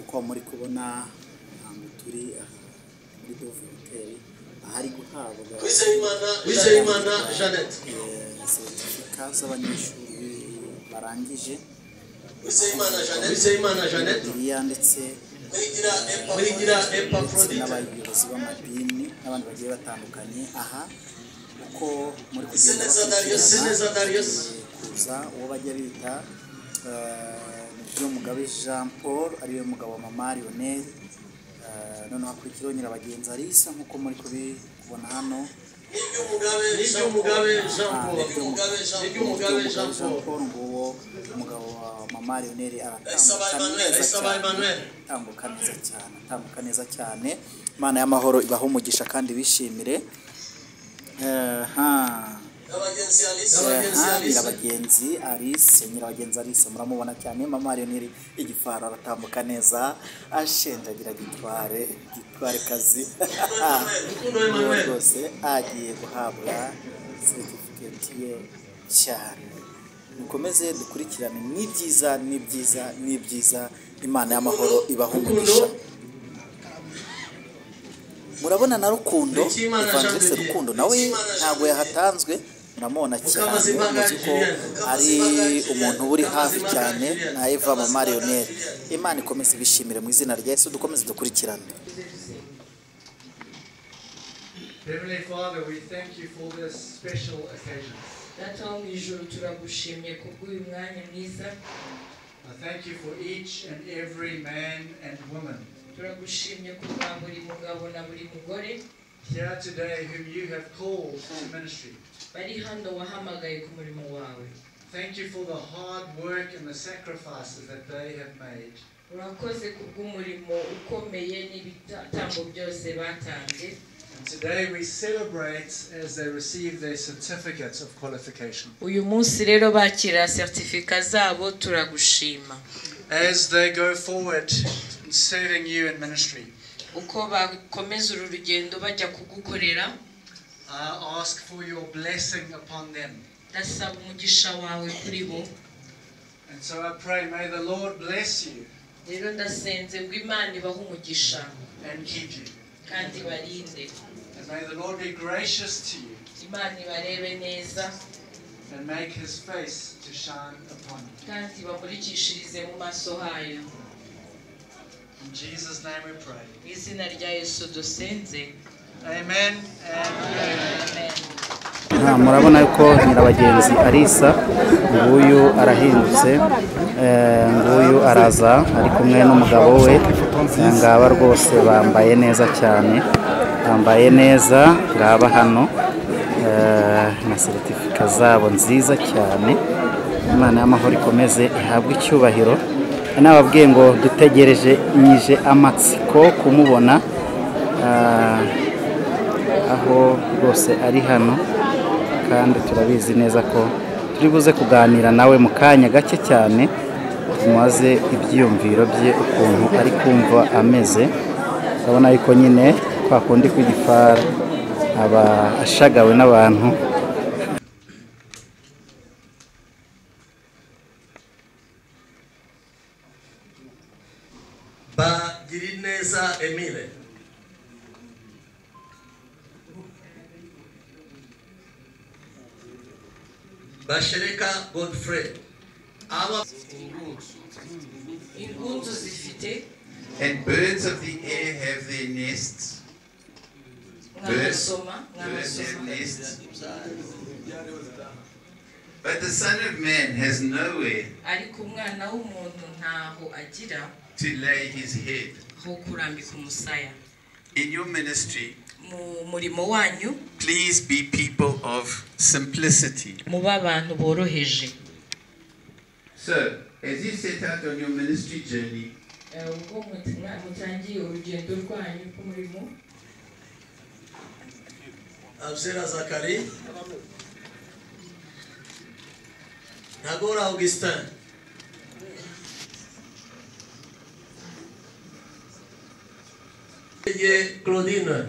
Uko muri kubona ahantu turi aha muri Dove Hotel, ahari guhabwa Wizeyimana Jeannette. Seritifika z'abanyeshuri barangije. Wizeyimana Jeannette. Wizeyimana Jeannette. Bibiliya ndetse Muhigira Epaphrodite. n'abayobozi b'amadini n'abandi bagiye batandukanye. Aha uko muri kugenda Seneza Darius. Seneza Darius. kuza uwo bajya bita Mugabe Jean Paul, ariwe mugabo wa mama Lionel. Noneho hakurikiraho Nyirabagenzi Alisa, nk'uko muri kubibona hano. Nibyumugabe Jean Paul. Nibyumugabe Jean Paul. Nguwo umugabo wa mama Lionel aratambuka neza cyane, atambuka neza cyane, atambuka neza cyane. Imana y'amahoro ibahe umugisha kandi bishimire. Nyirabagenzi Alice, Nyirabagenzi Alice muramubona cyane. Mama Lionel igifaro aratambuka neza, ashenjagira gitware, gitware kazi rwose. Agiye guhabwa certificate ye cyane. Mukomeze dukurikirane, ni byiza, ni byiza, ni byiza. Imana y'amahoro ibahe umugisha. Murabona na Rukundo Evangeliste Rukundo nawe ntabwo yahatanzwe, muramubona cyane, muzi ko ari umuntu uri hafi cyane na Eva mama Lionel. Imana ikomeze ibishimire mu izina rya Yesu, dukomeze dukurikirane. Heavenly Father, we thank you for this special occasion. Data wo mu ijuru, turagushimye kubw'uyu mwanya mwiza. I thank you for each and every man and woman Turagushimye kubwa buri mugabo na buri mugore here today whom you have called to ministry. bari hano wahamagaye ku murimo wawe. Thank you for the hard work and the sacrifices that they have made. Urakoze kubw'umurimo ukomeye n'ibitambo byose batanze. And today we celebrate as they receive their certificates of qualification. Uyu munsi rero bakira seritifika zabo, turagushima. As they go forward in serving you in ministry, Uko bakomeza uru rugendo bajya kugukorera, I ask for your blessing upon them. Ndasaba umugisha wawe kuri bo. And so I pray, may the Lord bless you Rero ndasenze ngo Imana ibahe umugisha and keep you. kandi ibarinde. And may the Lord be gracious to you Imana ibarebe neza and make his face to shine upon you. kandi bamurikishirize mu maso hayo. In Jesus' name we pray. Mu izina rya Yesu dusenze. Amen and amen. Amen. Murabona ko Nyirabagenzi Alisa nguyu arahindutse, nguyu araza ari kumwe n'umugabo we. Ngaba rwose bambaye neza cyane, bambaye neza. Ngaba hano na seritifika zabo nziza cyane. Imana y'amahoro ikomeze ihabwe icyubahiro. Nababwiye ngo dutegereje nyije amatsiko kumubona, aho rwose ari hano, kandi turabizi neza ko turi buze kuganira nawe mu kanya gake cyane, tumubaze ibyiyumviro bye ukuntu ari kumva ameze. Urabona yuko nyine kwa kundi kw'igifara aba ashagawe n'abantu. Bagirineza Emile. Bashereka Godfrey. Aba Ingunzu zifite And birds of the air have their nests. Birds, mwahasoma birds have mwahasoma nests. But the Son of Man has nowhere Ariko umwana w'umuntu ntaho agira to lay his head. ho kurambika umusaya. In your ministry, Mu murimo wanyu, please be people of simplicity. mube abantu boroheje. So, as you set out on your ministry journey, Ubwo mutangiye urugendo rwanyu rw'umurimo, Abzera Zakari. Nagora Augustin. Claudine.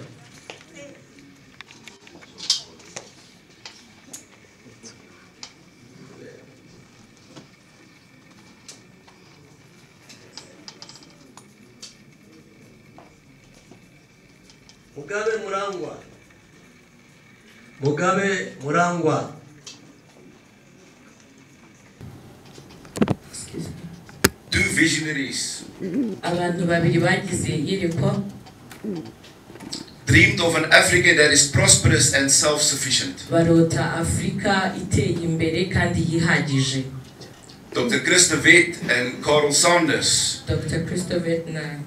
Mugabe Murangwa. Mugabe Murangwa. Two visionaries Abantu babiri bagize iyerekwa dreamed of an Africa that is prosperous and self-sufficient. Barota Afurika iteye imbere kandi yihagije. Dr. Chris de Wet and Carl Sanders Dr. Christopher na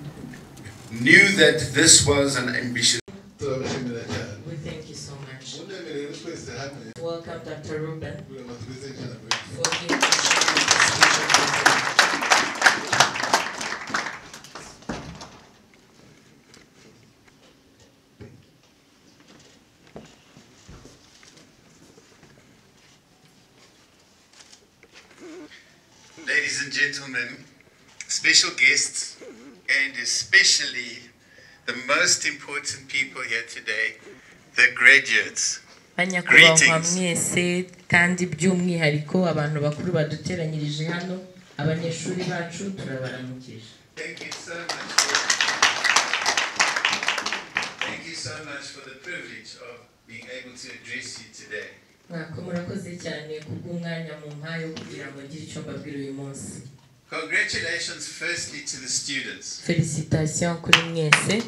knew that this was an ambitious. Turabashimira cyane. We thank you so much. Munyemerere twese hamwe Welcome Dr. Ruben kugira ngo tugeze ijambo. For him to share his vision with us. Ladies and gentlemen, special guests, and especially the most important people here today, the graduates. Banyakubahwa Greetings. Mwese kandi by'umwihariko abantu bakuru baduteranyirije hano, abanyeshuri bacu, turabaramukije. Thank you so much for the privilege of being able to address you today. Mwako murakoze cyane kubw'umwanya mumpaye wo kugira ngo ngire icyo mbabwira uyu munsi. Congratulations firstly to the students, Félicitations kuri mwese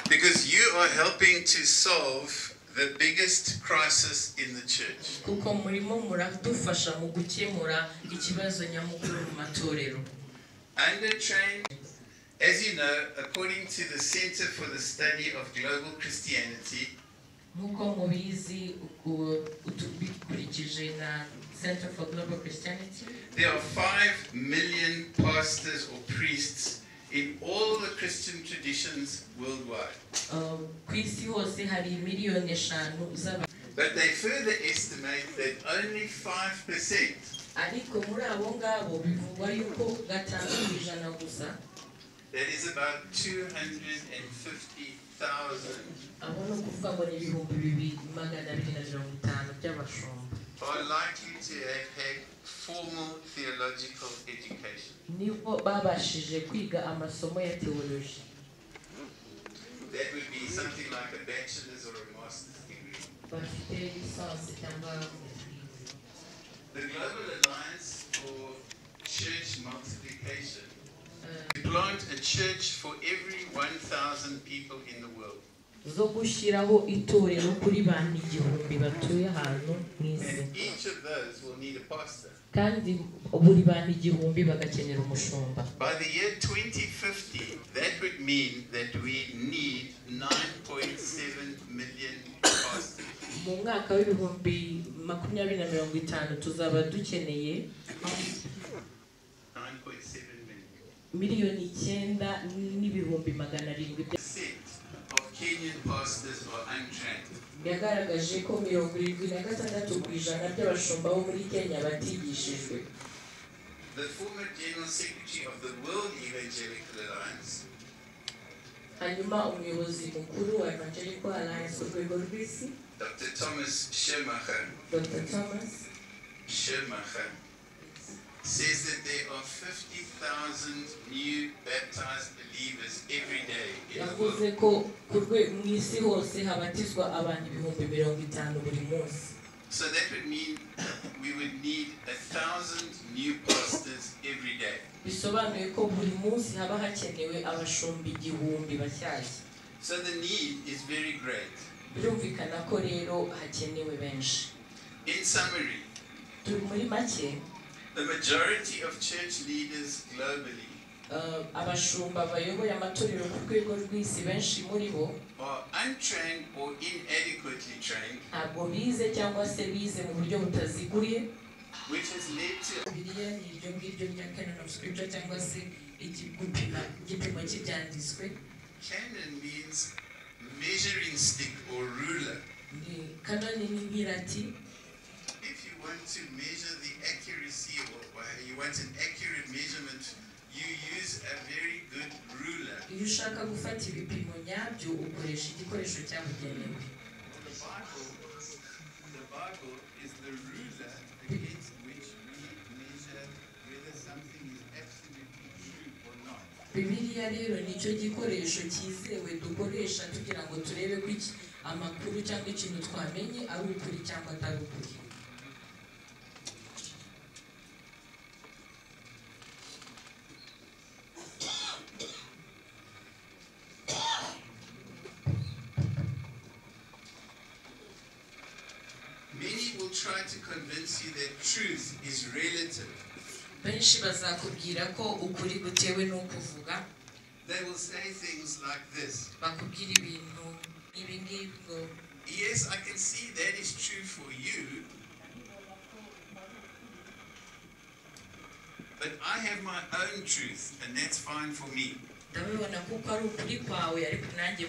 because you are helping to solve the biggest crisis in the church. Kuko murimo muradufasha mu gukemura ikibazo nyamukuru mu matorero. Undertrained, as you know, according to the Center for the Study of Global Christianity, Nk'uko mubizi bikurikije na Center for Global Christianity, there are 5 million pastors or priests in all the Christian traditions worldwide. Ku isi hose hari miliyoni 5 z'aba But they further estimate that only 5%, Ariko muri abo ngabo bivugwa yuko 5% gusa, that is about 250,000, abo ni ukuvuga ngo ni 2,250 by'abashumba, are likely to have had formal theological education. Nibo babashije kwiga amasomo ya teoloji. That would be something like a bachelor's or a master's degree. Bafite licence cyangwa maîtrise. The Global Alliance for Church Multiplication to plant a church for every 1,000 people in the world. Zo gushyiraho itorero kuri bantu 1,000 batuye ahantu mu isi. And each of those will need a pastor. Kandi buri bantu 1,000 bagakenera umushumba. By the year 2050, that would mean that we need 9.7 million pastors. Mu mwaka w'2050 tuzaba dukeneye 9.7 million. 9,700,000 Percent of Kenyan pastors are untrained. Yagaragaje ko 76% by'abashumba bo muri Kenya batigishijwe. The former General Secretary of the World Evangelical Alliance, Hanyuma umuyobozi mukuru wa Evangelical Alliance ku rwego rw'isi, Dr. Thomas Schirmacher, Dr. Thomas Schirmacher, says that there are 50,000 new baptized believers every day in the world. Yavuze ko mu isi hose habatizwa abantu 50,000 buri munsi. So that would mean we would need 1,000 new pastors every day. Bisobanuye ko buri munsi haba hakenewe abashumba 1,000 bashyashya. So the need is very great. Birumvikana ko rero hakenewe benshi. In summary, Turi muri make, the majority of church leaders globally abashumba bayoboye amatorero ku rwego rw'isi benshi muri bo are untrained or inadequately trained, ntabwo bize cyangwa se bize mu buryo butaziguye, which has led to Bibiliya ni iryo ngiryo rya canon of scripture cyangwa se igipimo igipimo cy'ibyanditswe. Canon means measuring stick or ruler. Ni kanoni ni nk'irati. If you want to measure the accuracy or you want an accurate measurement, you use a very good ruler. Iyo ushaka gufata ibipimo nyabyo ukoresha igikoresho cyabugenewe. The Bible is the ruler against which we measure whether something is absolutely true or not. Bibiliya rero nicyo gikoresho cyizewe dukoresha tugira ngo turebe ko iki amakuru cyangwa ikintu twamenye ari ukuri cyangwa atari ukuri. Many will try to convince you that truth is relative. Benshi bazakubwira ko ukuri gutewe n'ukuvuga. They will say things like this. Bakubwira ibintu ibi ngibi ngo Yes, I can see that is true for you, but I have my own truth, and that's fine for me. Ndabibona kuko ari ukuri kwawe ariko nanjye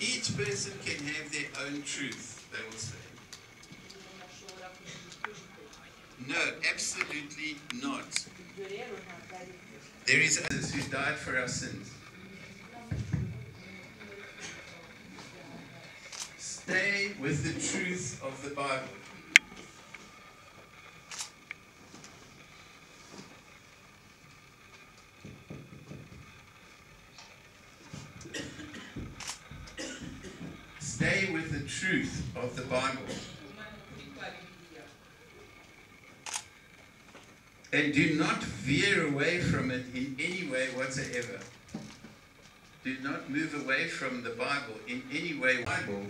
Each person can have their own truth, they will say. No, absolutely not. There is others who died for our sins. Stay with the truth of the Bible. Stay with the truth of the Bible. And do not veer away from it in any way whatsoever. Do not move away from the Bible in any way. Bible.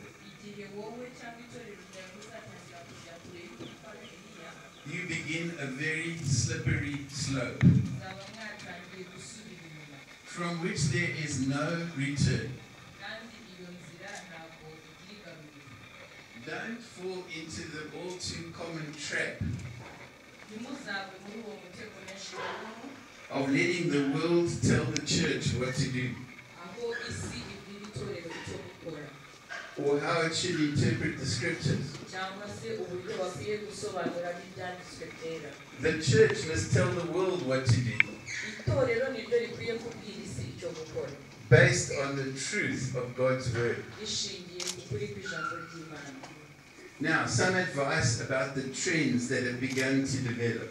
You begin a very slippery slope from which there is no return. Don't fall into the all too common trap of letting the world tell the church what to do or how it should interpret the scriptures. The church must tell the world what to do based on the truth of God's word. Now, some advice about the trends that have begun to develop.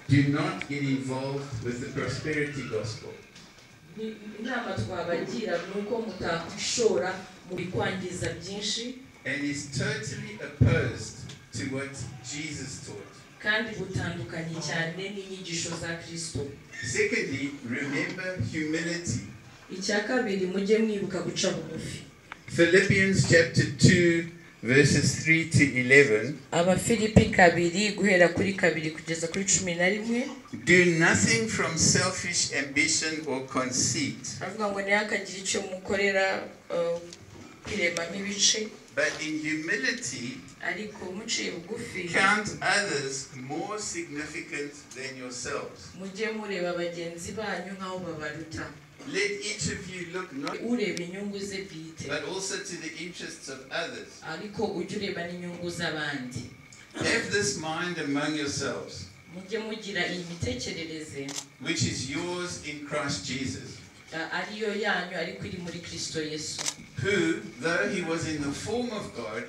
Do not get involved with the prosperity gospel. And is totally opposed to what Jesus taught. Secondly, remember humility. Philippians chapter 2, verses 3 to 11. Do nothing from selfish ambition or conceit, but in humility count others more significant than yourselves. Let each of you look not but also to the interests of others. Have this mind among yourselves, which is yours in Christ Jesus, who, though he was in the form of God,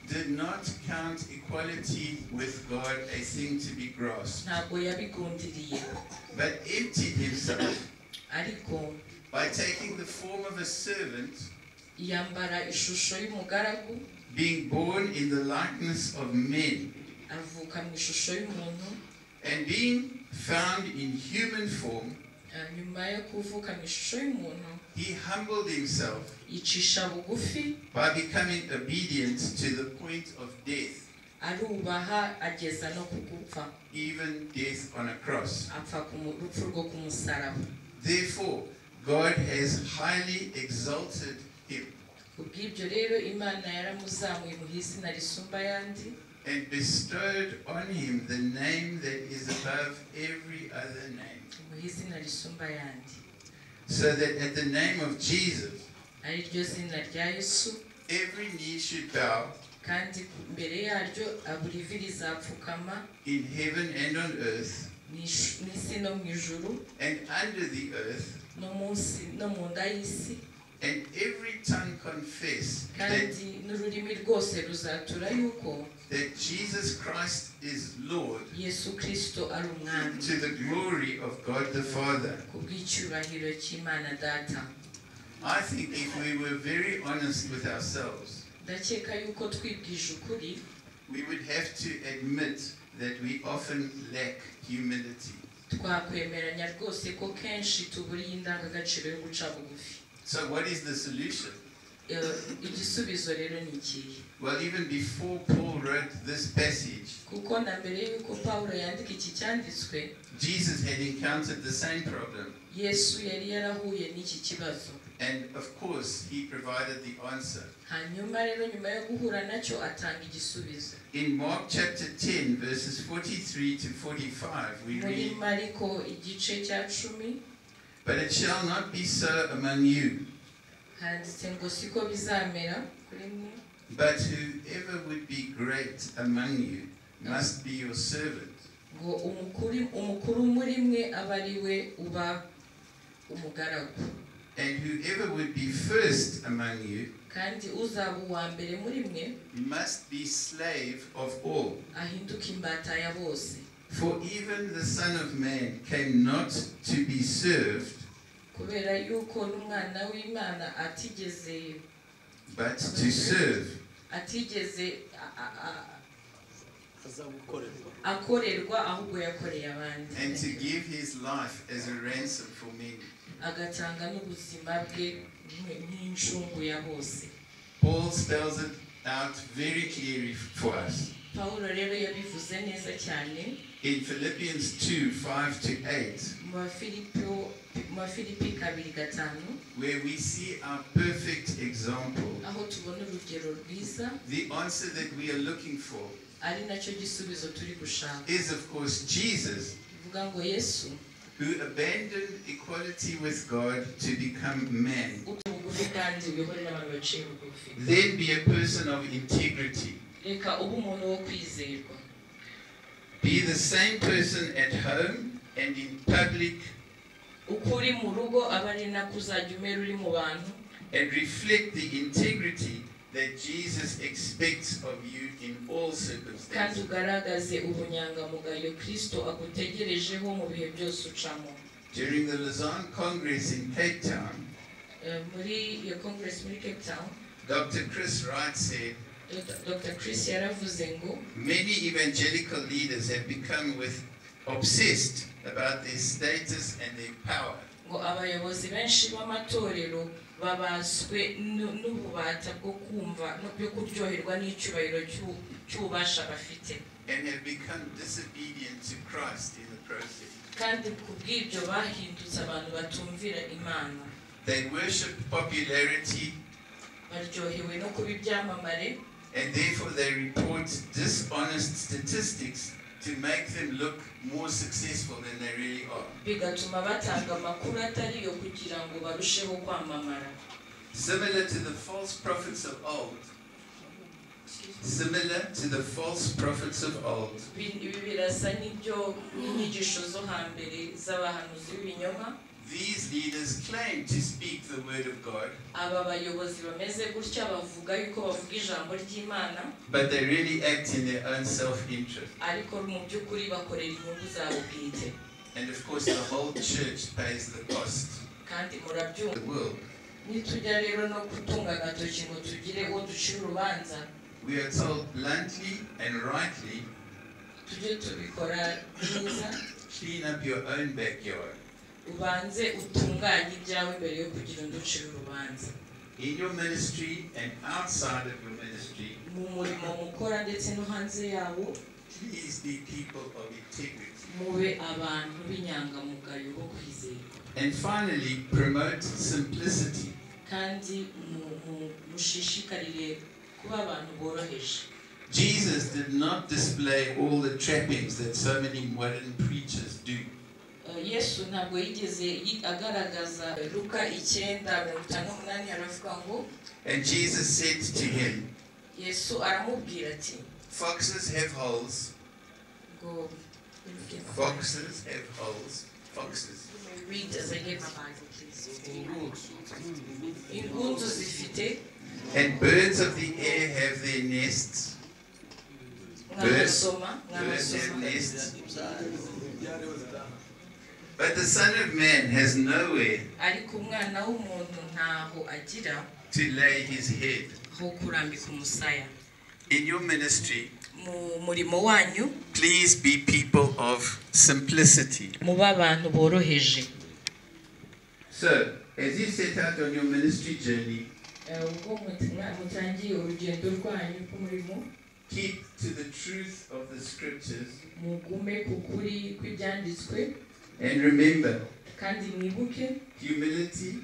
did not count equality with God a thing to be grasped, but emptied himself by taking the form of a servant, being born in the likeness of men, and being found in human form, he humbled himself by becoming obedient to the point of death, even death on a cross. Therefore, God has highly exalted him and bestowed on him the name that is above every other name, so that at the name of Jesus, every knee should bow in heaven and on earth and under the earth, And every tongue confess kandi n'ururimi rwose ruzatura yuko that Jesus Christ is Lord, Yesu Kristo ari umwami, to the glory of God the Father. Ku bw'icyubahiro cy'Imana Data. I think if we were very honest with ourselves, ndakeka yuko twibwije ukuri, we would have to admit that we often lack humility. Twakwemeranya rwose ko kenshi tuburiye indangagaciro yo guca bugufi. So what is the solution? Igisubizo rero ni ikihe? Well, even before Paul wrote this passage, kuko na mbere y'uko Pawulo yandika iki cyanditswe, Jesus had encountered the same problem. Yesu yari yarahuye n'iki kibazo. And of course, he provided the answer. Hanyuma rero nyuma yo guhura nacyo atanga igisubizo. In Mark chapter 10, verses 43 to 45, we muri read, Mariko igice cya 10, "But it shall not be so among you, handitse ngo siko bizamera kuri mwe, but whoever would be great among you must be your servant." Ngo umukuru muri mwe abe ari we uba umugaragu. And whoever would be first among you kandi uzaba uwa mbere muri mwe must be slave of all. Ahinduke imbata ya bose. For even the Son of Man came not to be served, kubera yuko n'umwana w'Imana atigeze but to serve, atigeze akorerwa ahubwo yakoreye abandi, and to give his life as a ransom for many. Agatanga n'ubuzima bwe nk'incungu ya bose. Paul spells it out very clearly for us. Pawulo rero yabivuze neza cyane. In Philippians 2, 5 to 8, mu Bafilipi 2:5, where we see our perfect example, aho tubona urugero rwiza, the answer that we are looking for ari nacyo gisubizo turi gushaka, is of course Jesus, bivuga ngo Yesu, who abandoned equality with God to become man. Ubugufi kandi wihorere abantu baciye bugufi. Then be a person of integrity. Reka ube umuntu wo kwizerwa. Be the same person at home and in public, uko uri mu rugo aba ari nako uzajya umera uri mu bantu, and reflect the integrity that Jesus expects of you in all circumstances. Kandi ugaragaze ubunyangamugayo Kristo agutegerejeho mu bihe byose ucamo. During the Lausanne Congress in Cape Town, muri iyo Congress muri Cape Town, Dr. Chris Wright said, Dr. Chris yaravuze ngo, many evangelical leaders have become obsessed about their status and their power. Ngo abayobozi benshi b'amatorero babaswe n'ububata bwo kumva no byo kuryoherwa n'icyubahiro cy'ububasha bafite, and have become disobedient to Christ in the process. Kandi kubw'ibyo bahindutse abantu batumvira Imana. They worship popularity, baryohewe no kuba ibyamamare, and therefore they report dishonest statistics to make them look more successful than they really are. Bigatuma batanga amakuru atari yo kugira ngo barusheho kwamamara. Similar to the false prophets of old. Similar to the false prophets of old. Ibi birasa n'ibyo inyigisho zo hambere z'abahanuzi b'ibinyoma. These leaders claim to speak the word of God, aba bayobozi bameze gutya bavuga yuko bavuga ijambo ry'Imana, but they really act in their own self-interest. Ariko mu by'ukuri bakorera inyungu zabo bwite. And of course the whole church pays the cost. Kandi murabyumva. The world. Nitujya rero no kutunga agatoki ngo tugire uwo ducira urubanza, we are told bluntly and rightly, tujye tubikora neza, clean up your own backyard. Ubanze utunganye ibyawe mbere yo kugira undi ucira urubanza. In your ministry and outside of your ministry, mu murimo mukora ndetse no hanze yawo, please be people of integrity. Mube abantu b'inyangamugayo bo kwizerwa. And finally, promote simplicity. Kandi mushishikarire kuba abantu boroheje. Jesus did not display all the trappings that so many modern preachers do. Yesu ntabwo yigeze agaragaza. Luka 9:58 aravuga ngo, And Jesus said to him, Yesu aramubwira ati, foxes have holes, ngo foxes have holes, Foxes. Read as I get my Bible, please. Ingunzu zifite And birds of the air have their nests. Birds, mwahasoma birds have mwahasoma nests. But the Son of Man has nowhere ariko umwana w'umuntu ntaho agira to lay his head. ho kurambika umusaya. In your ministry, Mu murimo wanyu please be people of simplicity. mube abantu boroheje. So, as you set out on your ministry journey, Ubwo mutangiye urugendo rwanyu rw'umurimo, keep to the truth of the scriptures mugume ku kuri kw'ibyanditswe and remember kandi mwibuke humility,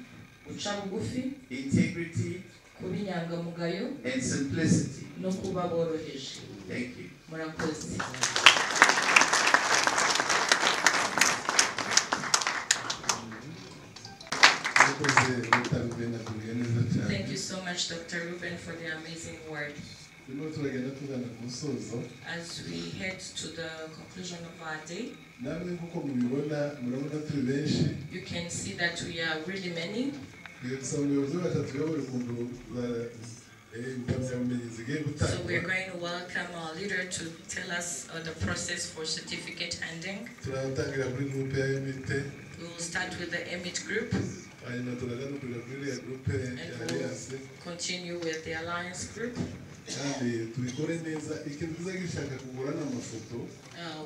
guca bugufi, integrity, kuba inyangamugayo and simplicity. no kuba boroheje. Thank you. Murakoze. Murakoze Dr. Ruben atubwiye neza cyane. Thank you so much, Dr. Ruben, for the amazing word. Turimo turagenda tugana ku musozo. As we head to the conclusion of our day, Namwe nk'uko mubibona murabona turi benshi. you can see that we are really many. Tugiye gusaba umuyobozi wacu atuyobore ukuntu impamyabumenyi zigiye So gutangwa. we're going to welcome our leader to tell us the process for certificate handing. Turatangira kuri groupe ya MIT, We will start with the EMIT group hanyuma turagana kujya kuri iriya groupe ya and we'll Alliance, continue with the Alliance group. kandi tubikore neza. Ikintu tuzagishaka kugura ni amafoto.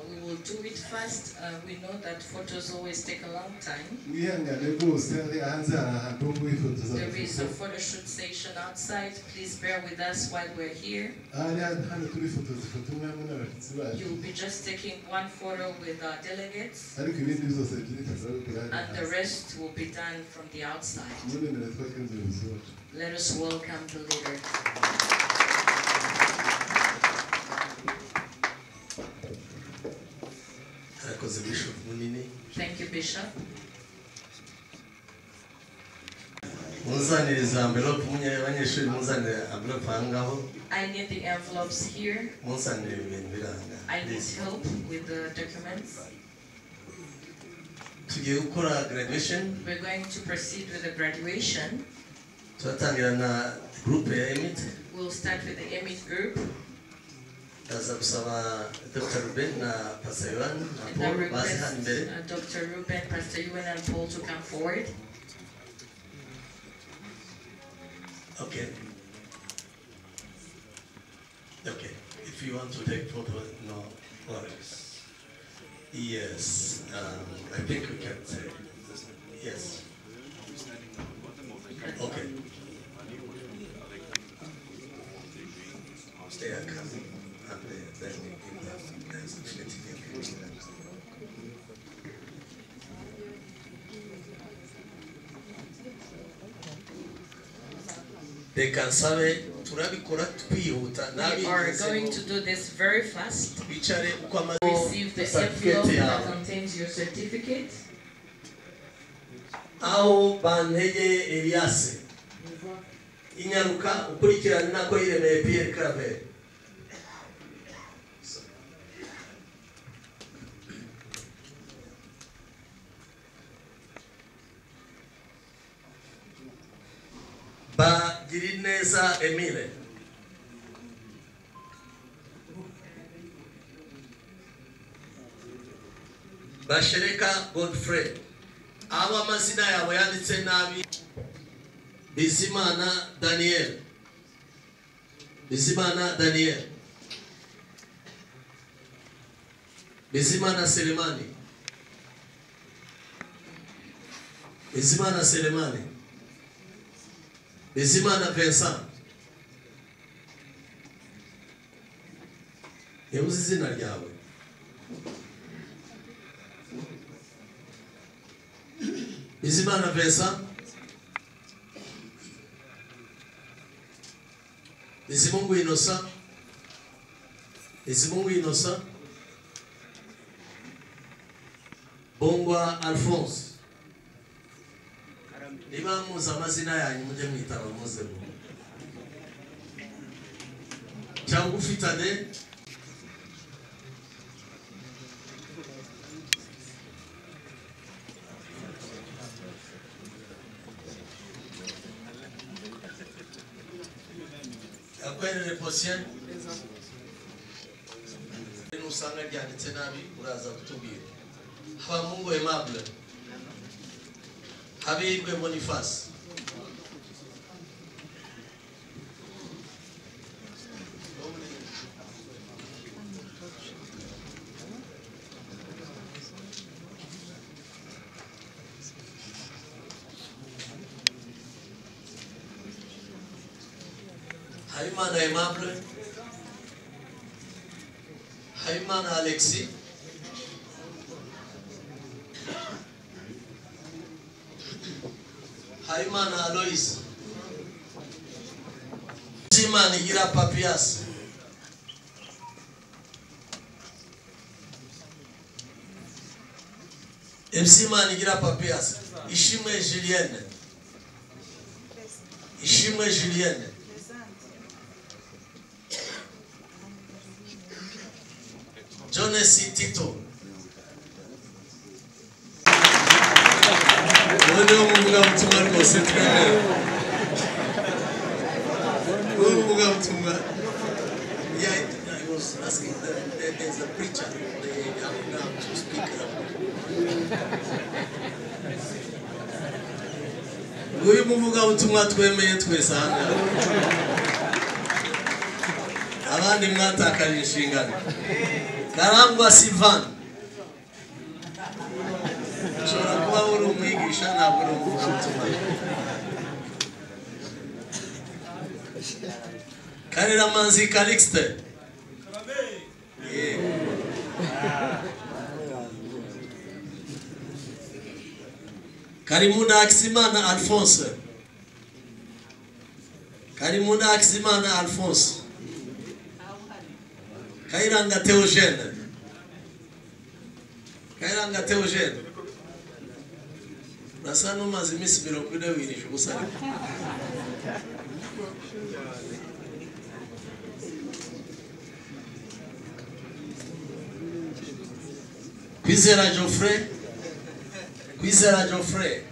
We will do it fast. We know that photos always take a long time. Mwihangane rwose hari hanze hari ahantu ho kwifotoza There is a amafoto. photo shoot station outside. Please bear with us while we're here. Ahari hano turifotoza ifoto imwe hamwe n'abashyitsi bacu, You'll be just taking one photo with our delegates, ariko ibindi byose byinshi tuzabikora hano and the hanze. rest will be done from the outside. Munyemerere twakire umuyobozi wacu. Let us welcome the leader. Arakoze Bishop Munini. Thank you, Bishop. Munzanire izo envelope munye abanyeshuri munzanire envelope aha ngaho. I need the envelopes here. Munzanire ibintu biri aha ngaha. I need help with the documents. Tugiye gukora graduation. We're going to proceed with the graduation. Turatangira na groupe ya EMIT. We'll start with the EMIT group. Ndaza gusaba Dr. Ruben na Pastor Yohani na And I Paul baze request hano imbere. Dr. Ruben, Pastor Ewan, and Paul to come forward. Okay. Okay. If you want to take photo, no worries. Yes, I think we can say yes. Okay. They are coming, and then we give them the certificate. Reka nsabe turabikora twihuta. We are going to do this very fast. Wicare uko amaze Receive the certificate envelope that yawe. contains your certificate. Aho Bantege Elias inyaruka ukurikirane nako yiremeye Pierre Claver. Bagirineza Emile. Bashereka Godfrey. Abo amazina yabo yanditse nabi. Bizimana Daniel. Bizimana Daniel. Bizimana Selemani. Bizimana Selemani. Bizimana Vincent. Yabuze izina ryawe. Bizimana Vincent. Bizimungu Innocent. Bizimungu Innocent. Bongwa Alphonse. Niba muzi amazina yanyu mujye mwitaba muzemo. Cyangwa ufitane. Posien. Nusanga ryanditse nabi uraza kutubwira. Habamungu Aimable. Habirwe Boniface. Habimana Aimable. Habimana Alexis. Habimana Alois. Simani Gira Papias. Msimani Gira Papias. Ishimwe Julienne. Ishimwe Julienne. Johnny Tito. Yeah, I was asking there's a preacher, they have now to speak up. Uyu muvugabutumwa twemeye twese hano. Abandi mwatakaje inshingano. Karangwa Sivan. Ushobora kuba uri umwigisha ntabwo uri umuvugabutumwa. Kareramanzi Calixte. Karimunda Aksimana Alphonse. Karimunda Aksimana Alphonse. Kairanga Theogene. Kairanga Theogene. Nasa numaze iminsi 40 wirije ubusa ariko. Kwizera Geoffrey. Kwizera Geoffrey.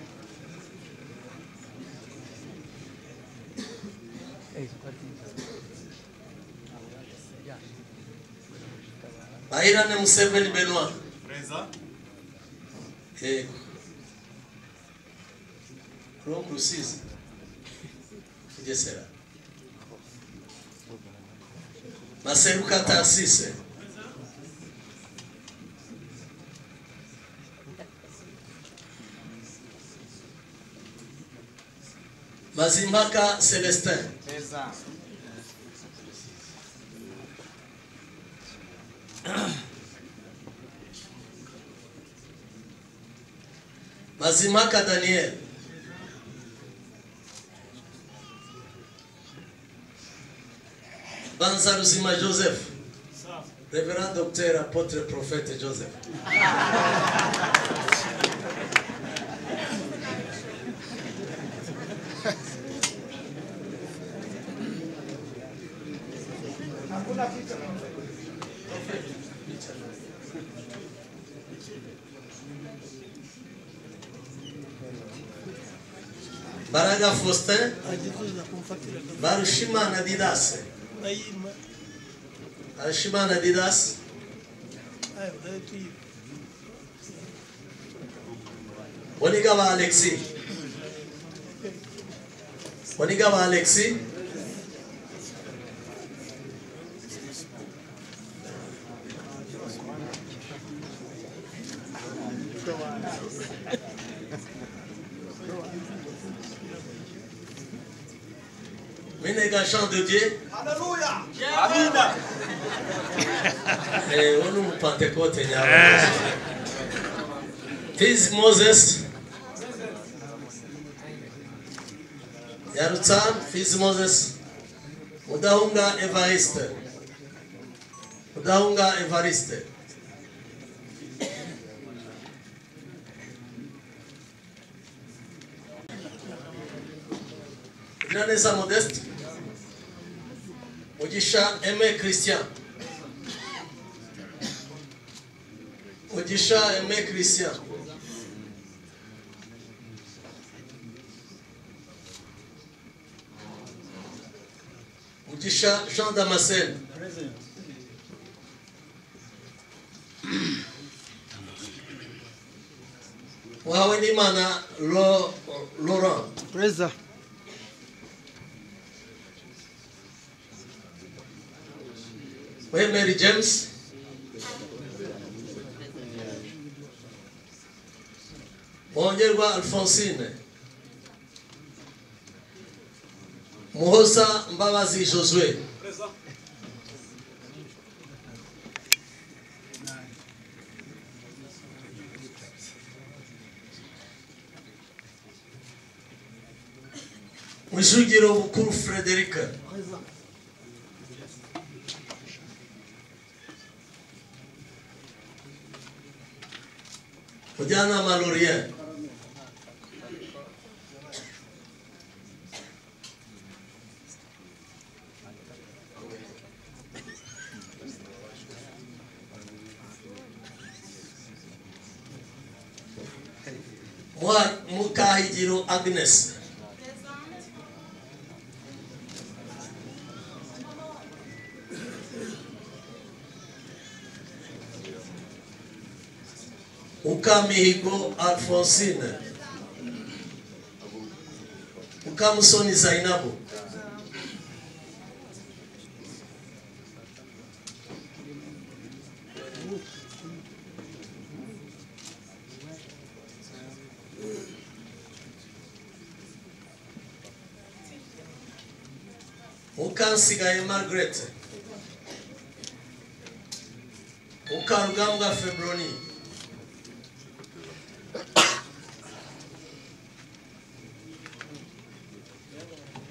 Bahirane Museveni Benoit. Présent. Yego. Ro Rusizi. Bugesera. Maseruka Tarsise. Mazimpaka Celestin. Présent. Mazimpaka Daniel. Banzaruzima Joseph. Révérend docteur, apôtre, prophète Joseph. Baraga Faustin, Barushimana Didas. Barushimana Didas. Onigaba Alexis. Onigaba Alexis. Minega Jean de Dieu. Alléluia. Amina. Eh, on nous Pentecôte Fils Moses. Yarutsan, Fils Moses. Mudahunga Evariste. Mudahunga Evariste. Granesa Modeste. Mugisha Aimé Christian. Mugisha Aimé Christian. Mugisha Jean Damascene. Muhawenimana Laurent. Present. Mary James. Mwongerwa Alphonsine. Muhoza Mbabazi Josue. Mwijugiro Bukuru Frederic. Mujyanama Laurien. Mukahigiro Agnes. Mukamihigo Alphonsine. Mukamusoni Zainabu. Mukansigaye Margaret. Mukarugambwa Febroni.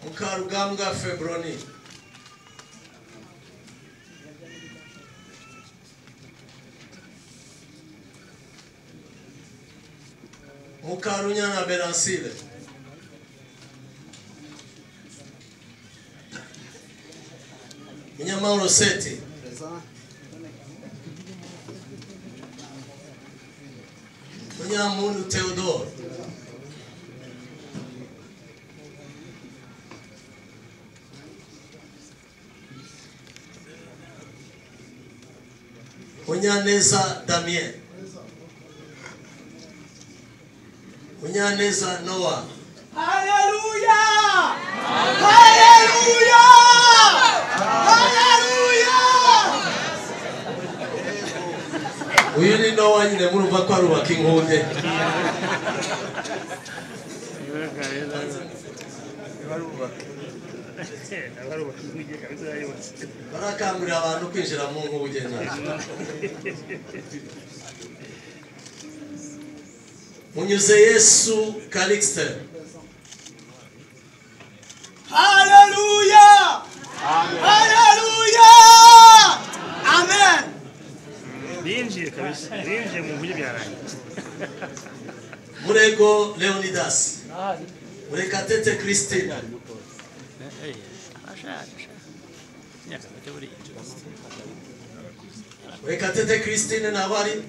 Mukarugambwa Febroni. Mukarunyana Beransile. Munyamahoro Seti. Munyamuntu Theodore. Munyaneza Damien. Munyaneza Noah. Hallelujah! Hallelujah! Hallelujah! Uyu ni Noah nyine murumva ko arubaka inkuge. Barakangurira abantu kwinjira mu nkuge. Munyuze Yesu Calixte. Hallelujah! Hallelujah! Amen. Binjiye kabisa, binjiye mu nkuge byarangiye. Murego Leonidas. Murekatete Christine. Murekatete Christine nabari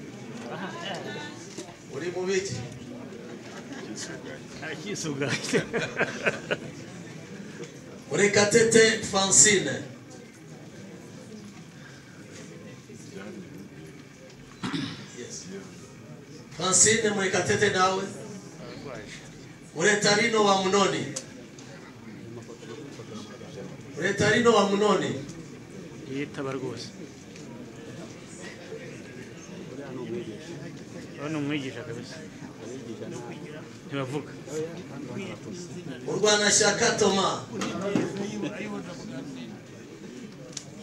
uri mu biki? Murekatete Francine. Yes. Francine Murekatete nawe. Muretarino wa Munoni. Muretarino wa Munoni. Yitaba rwose. Hano umwigisha kabisa. Ntibavuga. Urwanashyaka Thomas.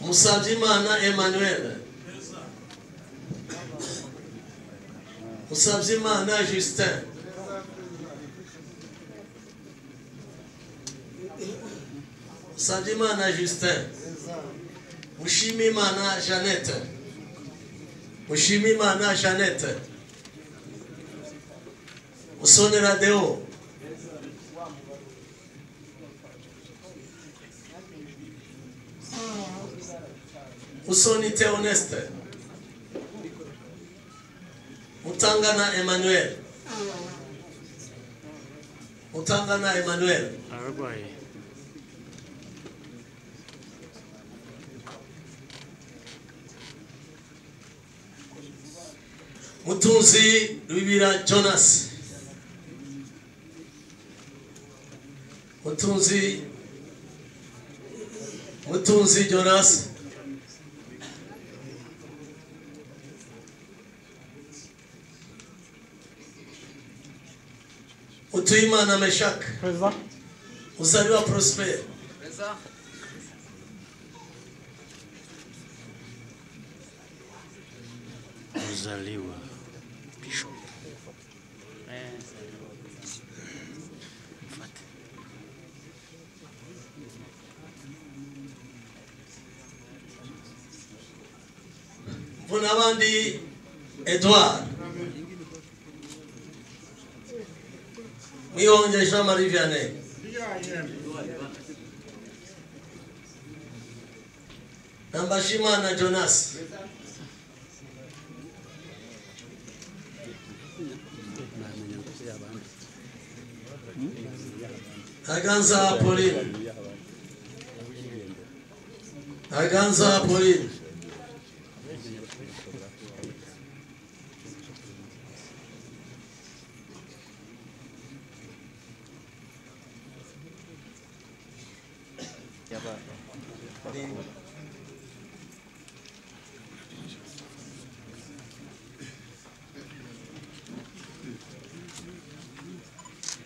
Musabyimana Emmanuel. Musabyimana Justin. Musabyimana Justin. Mushimimana Jeannette. Mushimimana Jeannette. Musonera Deo. Musoni Theoneste. Mutangana Emmanuel. Mutangana Emmanuel. Ararwaye. Mutunzi Rubira Jonas. Mutunzi Jonas. Mutuyimana Meshak. Présent. Uzaliwa Prosper. Présent. Uzaliwa Bishop. Mvunabandi Edouard. Mwihonge Jean Marie Vianney. Nambashimana Jonas. Aganza Pauline. Aganza Pauline.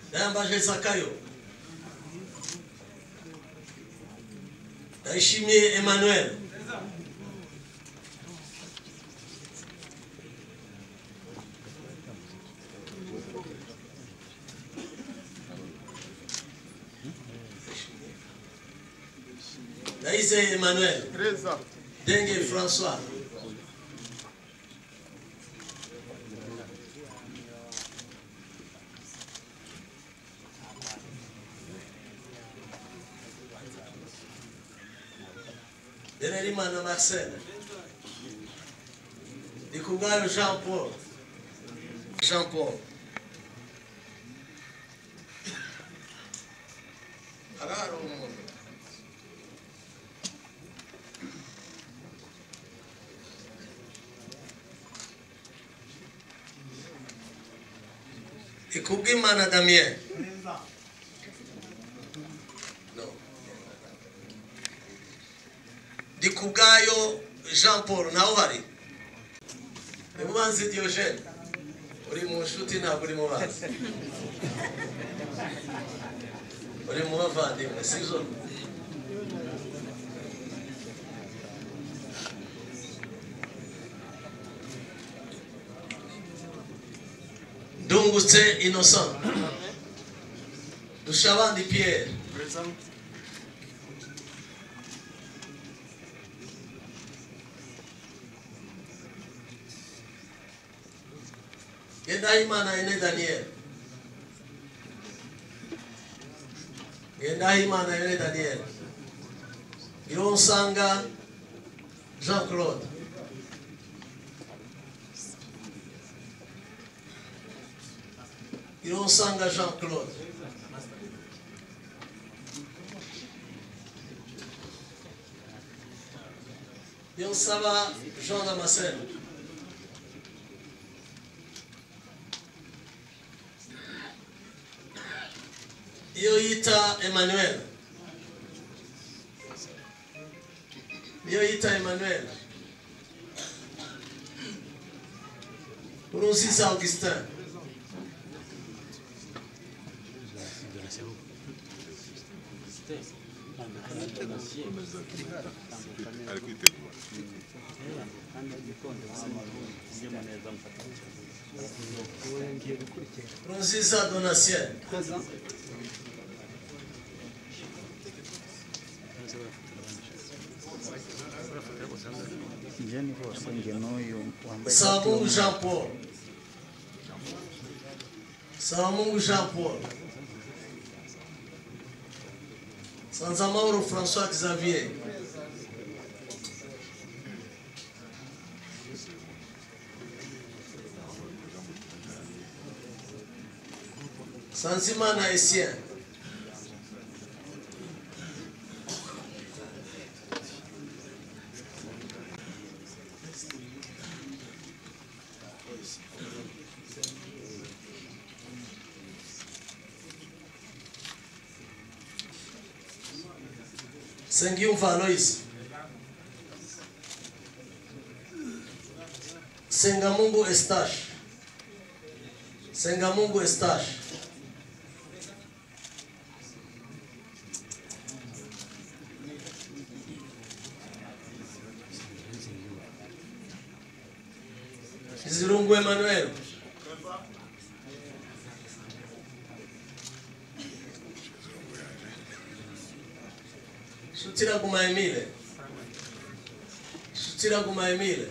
Ndayambaje Zakayo. Ndayishimiye Emmanuel. Ndayizeye Emmanuel. Denge François. Denerimana Marcel. Ndikubwayo Jean Paul. Jean Paul. Hararo umuntu. Ikubwimana Damien. No. Ndikubwayo Jean Paul nawe uhari. Nimubanzi Diogene. Uri mu nshuti ntabwo uri mu banzi. Uri mu bavandimwe sibyo? Ndungutse Innocent. Dushabandi Pierre. Ngendahimana Ene Daniel. Ngendahimana Ene Daniel. Ironsanga Jean Claude. Ironsanga Jean Claude. Niyonsaba Jean Damascene. Yoyita Emmanuel. Yoyita Emmanuel. Nkurunziza Augustin. Nkurunziza Donatien. Samungu Jean Paul. Samungu Jean Paul. Sanzamahoro François Xavier. Sanzimana Essien. Nsengiyumva Aloys. Sengamungu Estache. Sengamungu Estache. Zirungu Emmanuel. Sutira Emile. Sutira Emile.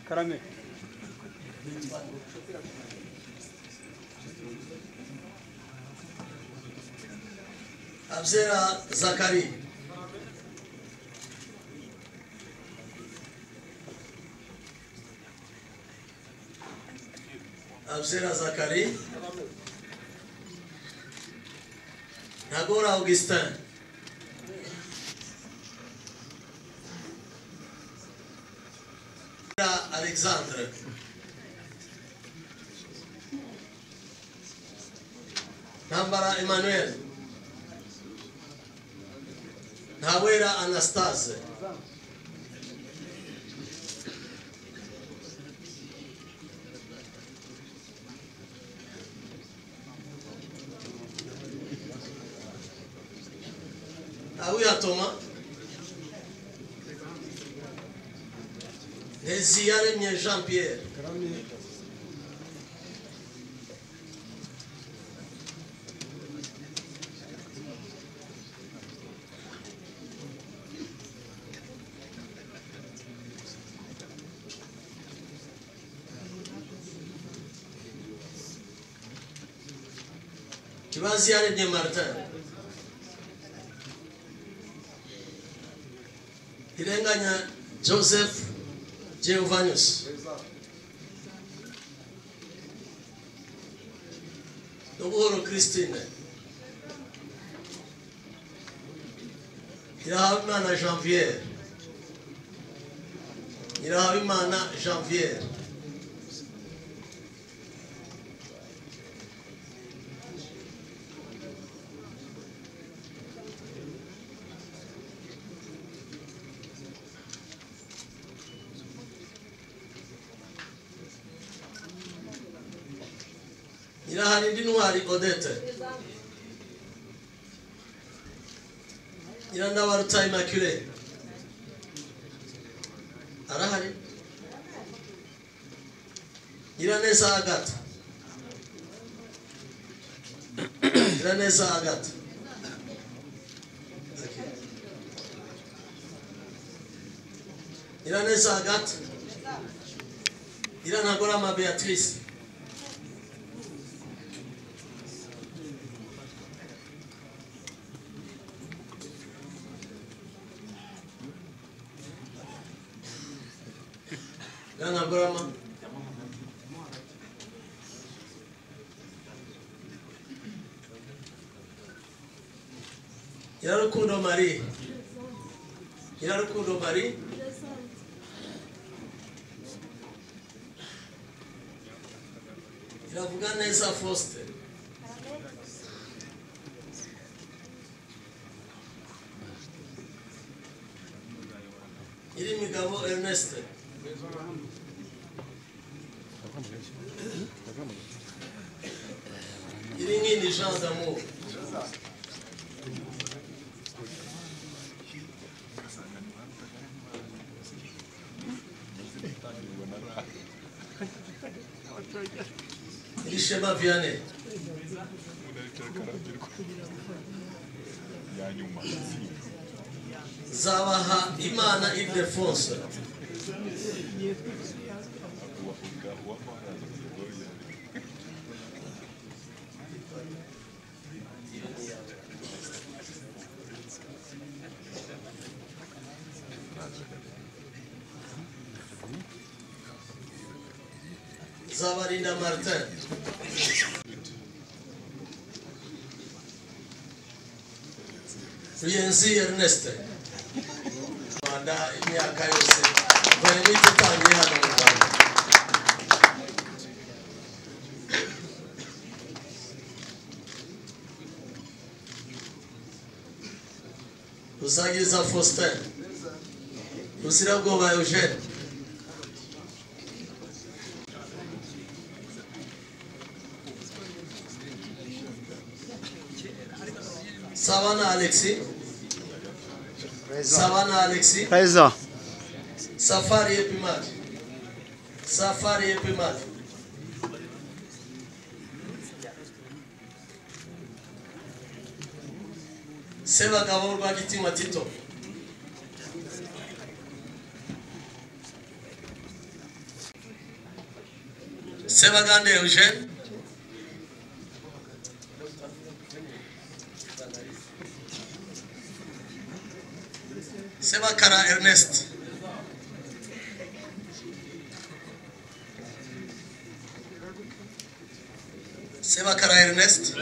Karame. Abzera Zakari. Abzera Zakari. Nagora Augustin. Alexandre. Nambara Emmanuel. Nawera Anastase. Awia Thomas. Nteziyaremye Jean Pierre. Kibaziyaremye Martin. Irenganya Joseph Giovannis. Nubuhoro Christine. Nyirahabimana Janvier. Nyirahabimana Janvier. Nyiraharindintwari Odette. Nyirandabaruta Immaculée. Arahari. Nyiraneza Agathe. Nyiraneza Agathe. Okay. Nyiraneza Agathe. Nyiranagorama Beatrice. Nyiranagorama. Nyirarukundo Marie. Nyirarukundo Marie. Nyiravuganeza Faustin. Nyirimigabo Ernest. Nyirinkindi Jean d'Amour. Nyirishema Vianney. Zabaha Imana Ildefonse. Zabarinda Martin. Ruyenzi Ernest. Rwanda imyaka yose kuva imiti itangiye hano mu Rwanda. Busangiza Faustin. Ruzirabwoba Eugene. Savana Alexis. Savana Alexis. Présent. Safari Epimat. Safari Epimat. Sebagabo Rwagitima Tito. Sebagande Eugene. Sebakara Ernest. Sebakara Ernest.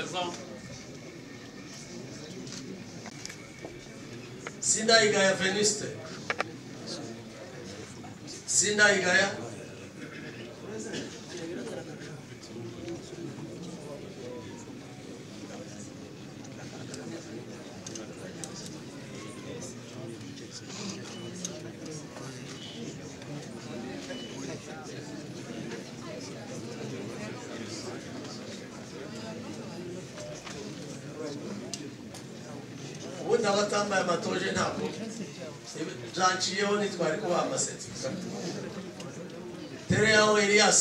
Sindayigaya Venuste. Sindayigaya. Ubundi abatambaye amatoje ntabwo byanciyeho ntitwari kubaha amasertifika. Tereyaho Elias.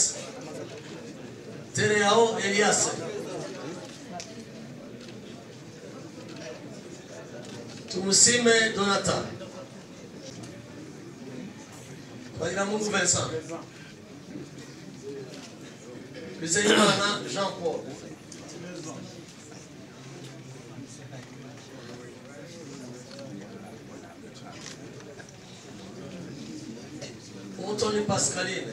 Tereyaho Elias. Tumusime Donathan. Twagiramungu Vincent. Twizeyimana Jean Paul. Umutoni Pascaline.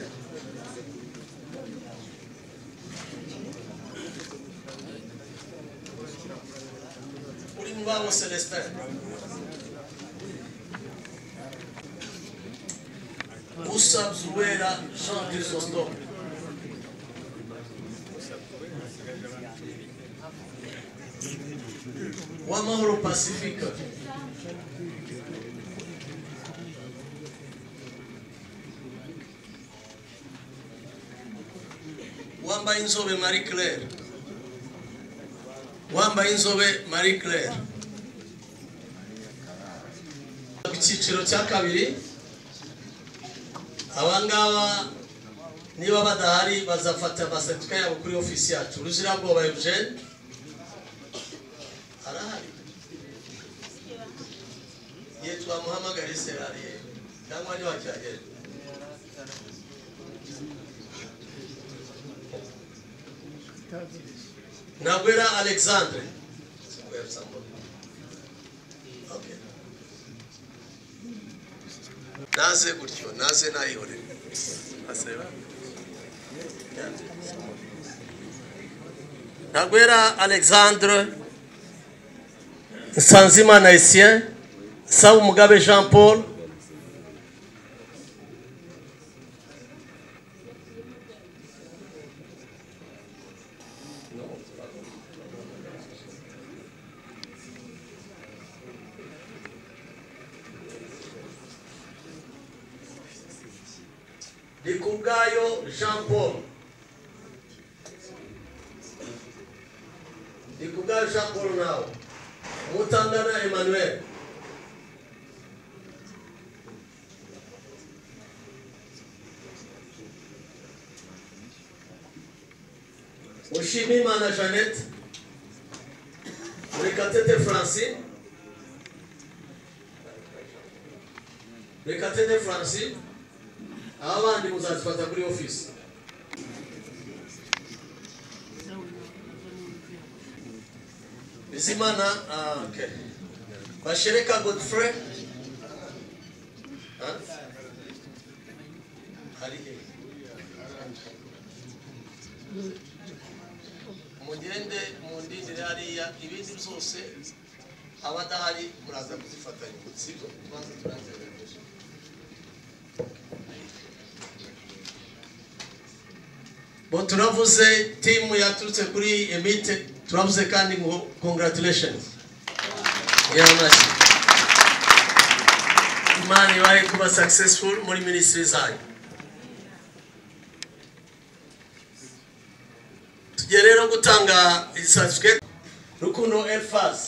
Urimubabo Celestin. Usabzuwera Jean Chrysostome. Uwamahoro Pacifique. Uwambayinzobe Marie Claire. Uwambayinzobe Marie Claire. Icyiciro cya kabiri, abangaba niba badahari bazafata amasertifika yabo kuri ofisi yacu. Ruzirabwoba Eugene arahari, ye twamuhamagara serariye cyangwa ntiwacyagera. Nagwera Alexandre. Okay. Naze gutyo, naze nayihorere. Nagwera Alexandre, Nsanzimana Essien, Sabu Mugabe Jean Paul, Ndikubwayo Jean Paul. Ndikubwayo Jean Paul nawe. Mutangana Emmanuel. Mushimiyimana Jeannette. Murekatete Francine. Murekatete Francine. Abandi muzazifata kuri ofisi. Bizimana, okay. Bashereka Godfrey. Hari he? Mugende mundindire hariya, ibindi byose abadahari muraza kuzifatanya, sibyo? Tubanze turangize. Bo turavuze timu yaturutse kuri Emite, turavuze kandi ngo congratulations. Yamashyi. Imana ibahe kuba successful muri ministry zanyu. Tugiye rero gutanga certificate Rukundo Elfaz.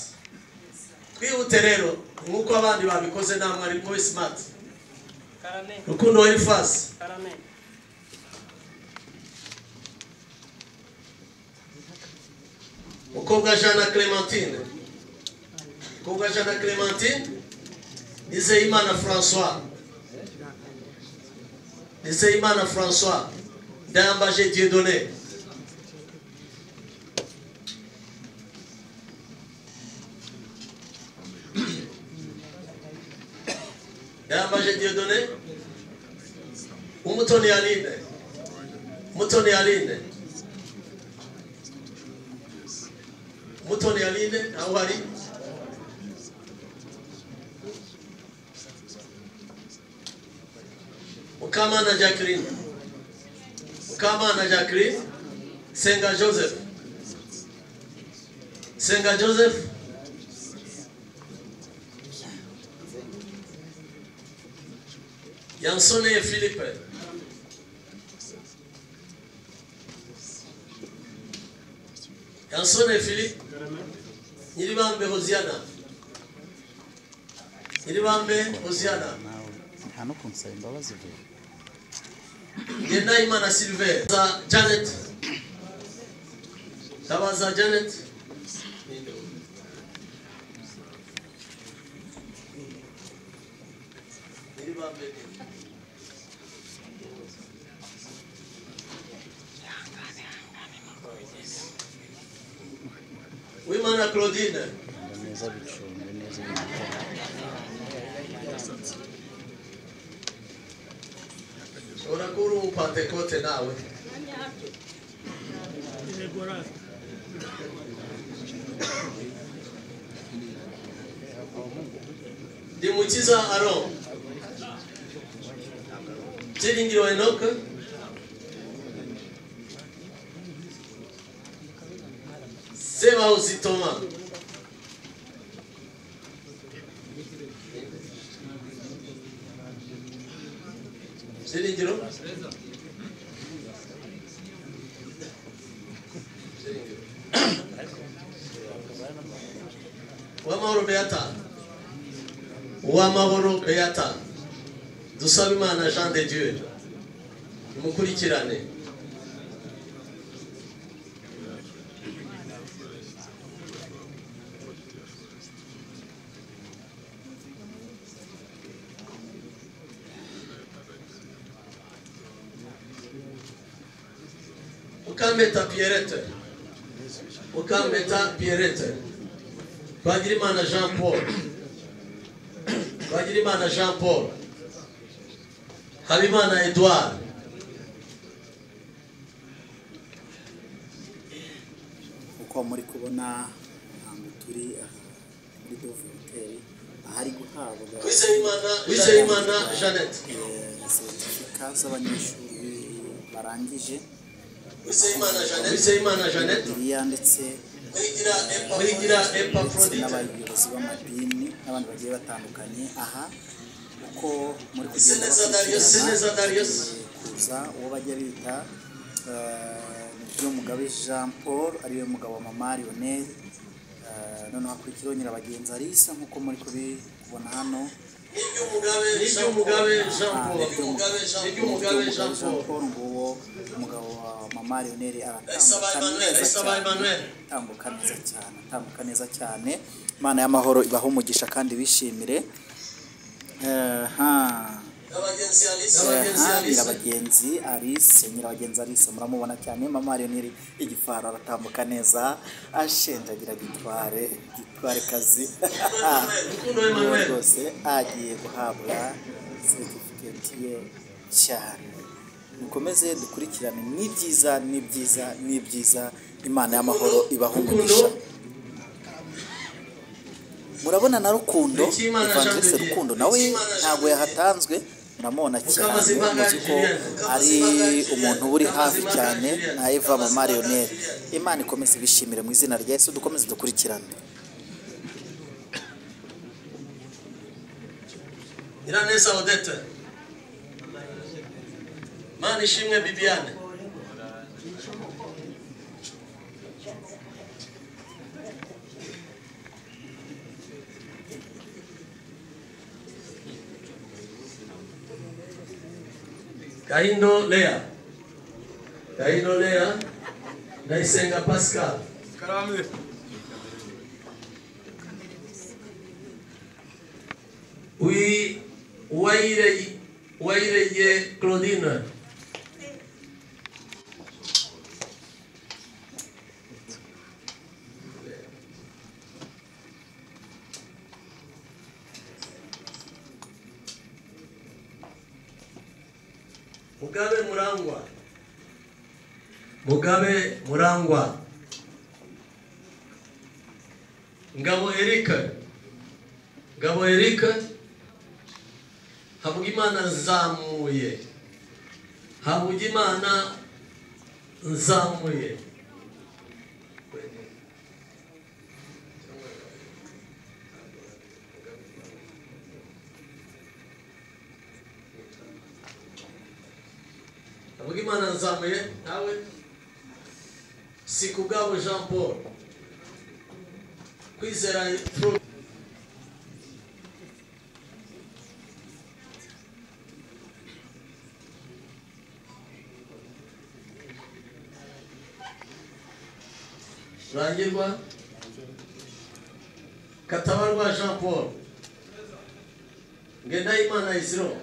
Twihute rero nkuko abandi babikoze namwe ari boy smart. Rukundo Elfaz. Mukobwa Jana Clementine. Mukobwa Jana Clementine. Nizeyimana François. Nizeyimana François. Ndayambaje Dieudonné. Ndayambaje Dieudonné. Umutoni Aline. Umutoni Aline. Mutoni Aline, aho ari? Mukamana Jacqueline. Mukamana Jacqueline. Senga Joseph. Senga Joseph. Yansone Philippe. Yansone Philippe. Nyiribambe Hosiana. Nyiribambe Hosiana. Nta no kunsaba imbabazi vuba. Ngendahimana Sylvain. Janet. Tabaza Janet. Nyiribambe. Wimana Claudine. Neza bicunge neza. Ushobora kuba uri umupantekote nawe. Ndimukiza Aaron. Byiringiro Enoch. Sebahuzi Thomas. Byiringiro. Uwamahoro Beata. Uwamahoro Beata. Dusabimana Jean de Dieu. Mukurikirane. Mukampeta Pierrette. Mukampeta Pierrette. Twagirimana Jean Paul. Twagirimana Jean Paul. Habimana Edouard. Uko muri kubona ahantu turi muri Dove Hotel ahari guhabwa Wizeyimana Jeannette. Certificat z'abanyeshuri barangije. Wizeyimana Jeannette. Wizeyimana Jeannette. Ndetse Muhigira Epaphrodite. N'abayobozi b'amadini n'abandi bagiye batandukanye. Aha uko muri kugenda kuza uwo bajya bita Mugabe Jean Paul ariwe mugabo wa Mama Lionel. Noneho hakurikiraho Nyirabagenzi Alice nk'uko muri kubibona hano. Mugabe Jean Paul. Mugabe Jean Paul. Nguwo umugabo wa Mama Lionel aratambuka neza cyane, atambuka neza cyane. Imana y'amahoro ibahe umugisha kandi bishimire. Nyirabagenzi Alice, Nyirabagenzi Alice muramubona cyane. Mama Lionel igifaro aratambuka neza, ashenjagira gitware kazi. Rwose agiye guhabwa certificate ye cyane. Mukomeze dukurikirane, ni byiza ni byiza ni byiza. Imana y'amahoro ibahe umugisha. Murabona na Rukundo Evangeliste Rukundo nawe ntabwo yahatanzwe, muramubona cyane, muzi ko ari umuntu uri hafi cyane na Eva Mama Lionel. Imana ikomeze ibishimire mu izina rya Yesu, dukomeze dukurikirane. Nyiraneza Odette. Manishimwe Bibiane. Kahindo Lea. Kahindo Lea. Ndaisenga Pascal. Karame. Oui, Waireye Claudine. Mugabe Murangwa. Mugabe Murangwa. Ngabo Eric. Ngabo Eric. Havugimana Nzamuye. Havugimana Nzamuye. Havugimana Nzamuye nawe. Sikugabo Jean Paul. Kwizera Fro. Rangirwa. Katabarwa Jean Paul. Ngendahimana Isiro.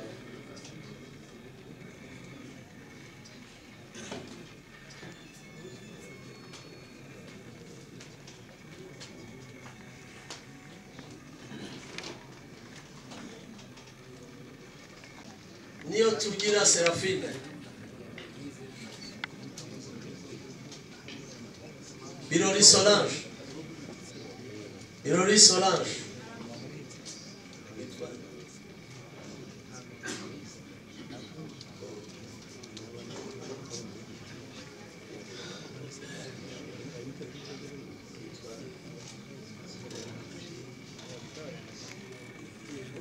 Niyo Tugira Serafine. Birori Solange. Birori Solange.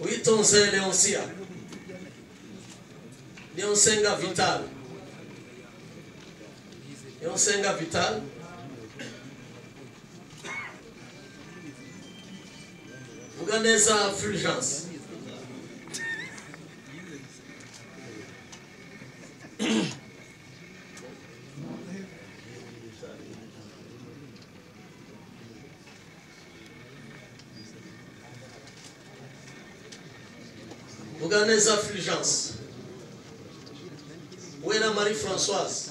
Witonze Leoncia. Leonsenga Vital. Leonsenga Vital. Muganeza Fulgence. Muganeza Fulgence. Wera Marie-Françoise.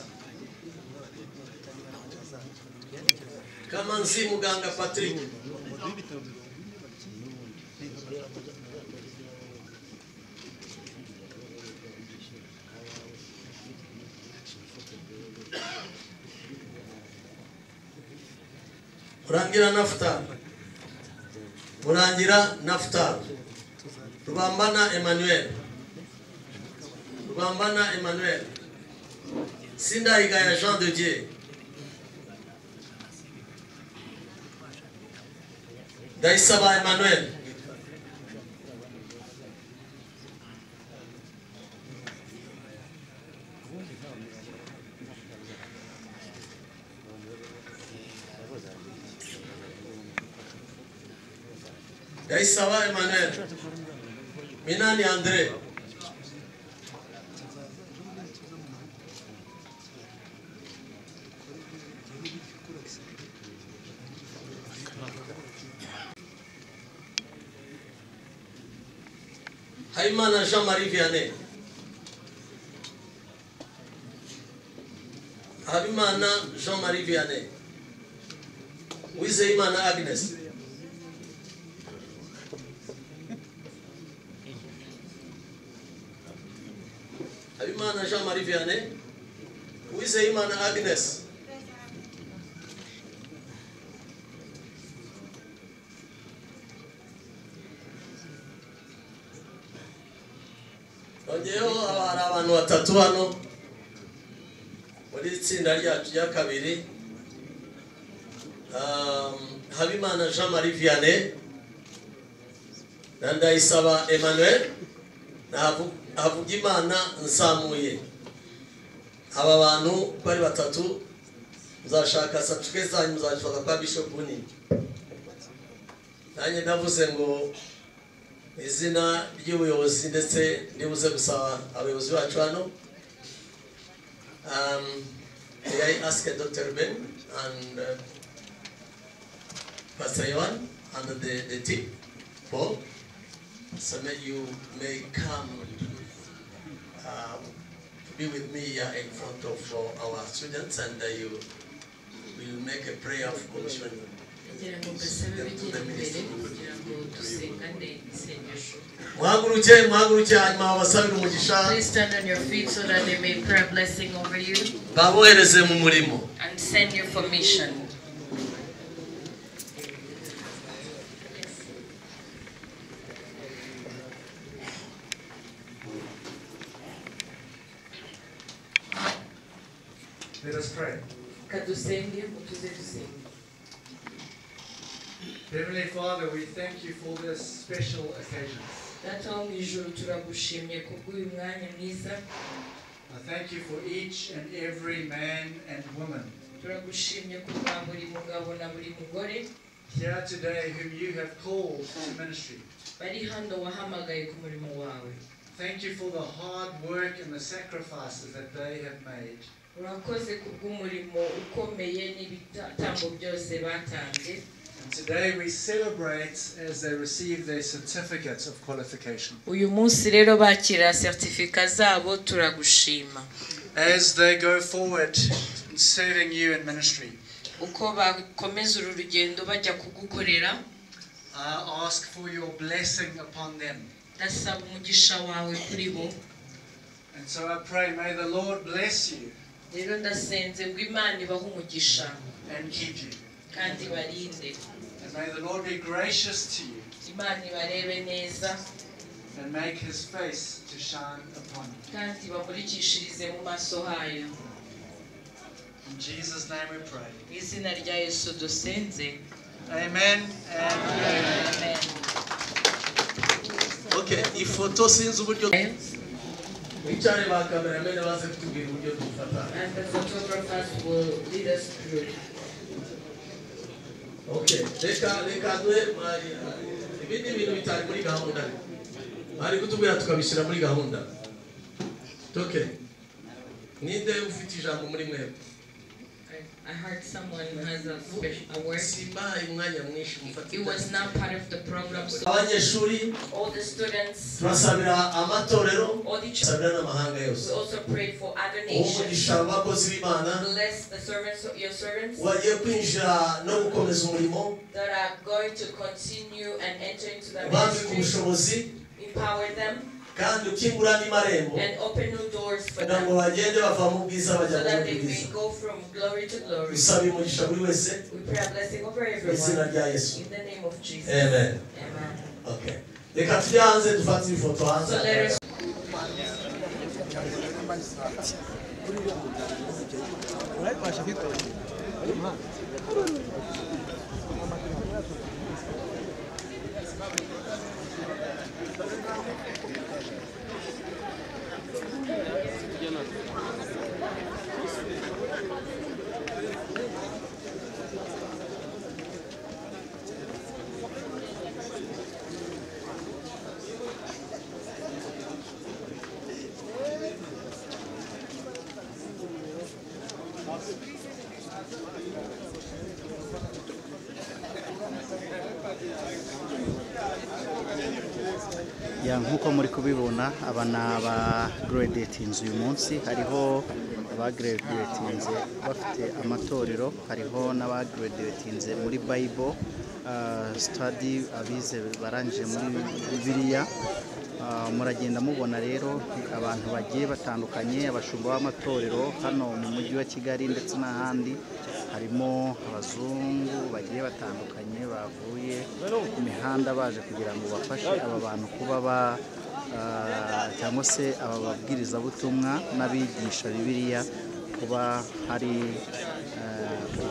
Kamanzi Muganga Patrick. Murangira Naftal. Murangira Naftal. Rubambana Emmanuel. Rubambana Emmanuel. Sinda Igaya Jean de Dieu. Daisaba Emmanuel. Daisaba Emmanuel. Minani André. Haimana Jean-Marie Vianney. Habimana Jean-Marie Vianney. Wizeyimana Agnes. Habimana Jean-Marie Vianney. Wizeyimana Agnes. Ongeyeho hari abantu batatu hano muri itsinda ryacu rya kabiri. Habimana Jean-Marie Vianney na Ndayisaba Emmanuel. Na Havugimana Nsamuye. Aba bantu uko ari batatu muzashaka certificate zanyu, muzazifata kwa Bishop Bunini. Nanjye ndavuze ngo izina ry'ubuyobozi, ndetse ndibuze gusaba abayobozi bacu hano. May I ask Dr. Ben and Pastor Yohan and the team, Paul, so may you may come to be with me here in front of our students, and you will make a prayer of commission. Kugira ngo mbasabe begere imbere kugira ngo dusengane isengesho. Muhaguruke, muhaguruke, hanyuma babasabire umugisha. Please stand on your feet so that they may pray a blessing over you babohereze mu murimo. And send you for mission. Let us pray. Kadusenge, mutuze dusenge. Heavenly Father, we thank you for this special occasion. Data wo mu ijuru, turagushimye kubw'uyu mwanya mwiza. I thank you for each and every man and woman Turagushimye kubwa buri mugabo na buri mugore here today whom you have called to ministry. Bari hano wahamagaye ku murimo wawe. Thank you for the hard work and the sacrifices that they have made. Urakoze kubw'umurimo ukomeye n'ibitambo byose batanze. And today we celebrate as they receive their certificates of qualification. Uyu munsi rero bakira certificate zabo, turagushima. As they go forward in serving you in ministry, Uko bakomeza uru rugendo bajya kugukorera, I ask for your blessing upon them. Ndasaba umugisha wawe kuri bo. And so I pray, may the Lord bless you Rero ndasenze ngo Imana ibahe umugisha and keep you. Kandi barinde. And may the Lord be gracious to you Imana ibarebe neza and make his face to shine upon you. Kandi bamurikishirize mu maso hayo. In Jesus' name we pray. Mu izina rya Yesu dusenze. Amen and amen. Amen. Okay, ifoto sinzi uburyo wicare, ba cameramen baze kutubwira uburyo dufata. And the photographers will lead us through. Okay, reka duhe ibindi bintu bitari muri gahunda, bari kutubwira tukabishyira muri gahunda. Okay, ninde ufite ijambo muri mwebwe? I heard someone has a special a word. Simbahaye umwanya mwinshi, mufate. It was not part of the program. So Abanyeshuri, all the students, turasabira amatorero, all the church, turasabira n'amahanga yose. We also pray for other nations. Umugisha abakozi b'Imana Bless the servants, your servants bagiye kwinjira no gukomeza umurimo, that are going to continue and enter into the ubambike ministry. Ubushobozi Empower them kandi ukingura n'amarembo and open new doors for kugira ngo them bagende bava mu bwiza bajya so mu that bundi they may bwiza. Go from glory to glory. Dusaba umugisha buri wese We pray a blessing over mu izina everyone. Rya Yesu. In the name of Jesus. Amen. Amen. Okay, reka tujye hanze dufate ifoto hanze. So let us Ya, nk'uko muri kubibona, aba ni aba graduatinze uyu munsi. Hariho aba graduatinze bafite amatorero, hariho n'aba graduatinze muri Bible study, abize barangije muri Bibiliya. Muragenda mubona rero abantu bagiye batandukanye, abashumba b'amatorero hano mu mujyi wa Kigali ndetse n'ahandi. Harimo abazungu bagiye batandukanye bavuye ku mihanda baje kugira ngo bafashe aba bantu kuba ba cyangwa se aba babwirizabutumwa n'abigisha Bibiliya kuba hari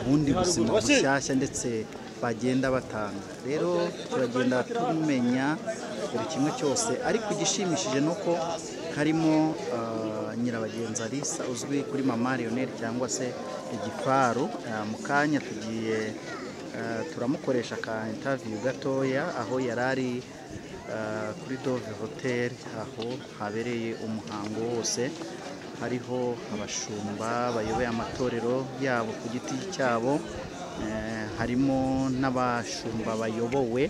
ubundi buzima bushyashya ndetse bagenda batanga. Rero turagenda tumenya buri kimwe cyose, ariko igishimishije ni uko harimo Nyirabagenzi Alisa uzwi kuri Mama Lionel cyangwa se Igifaru. Mu kanya tugiye turamukoresha ka interview gatoya aho yari ari kuri Dove Hotel, aho habereye umuhango wose. Hariho abashumba bayoboye amatorero yabo ku giti cyabo, harimo n'abashumba bayobowe,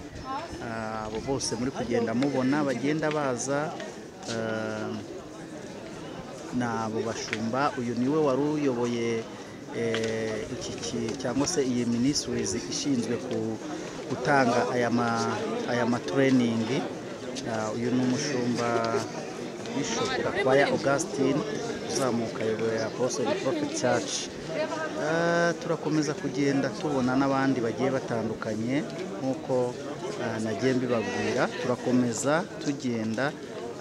abo bose muri kugenda mubona bagenda baza n'abo bashumba. Uyu niwe wari uyoboye iki cyangwa se iyi ministries ishinzwe gutanga aya ma training. Uyu ni umushumba Bishop Gakwaya Augustine uzamuka ayoboye Apostle Prophet Church. Turakomeza kugenda tubona n'abandi bagiye batandukanye nk'uko nagiye mbibabwira. Turakomeza tugenda,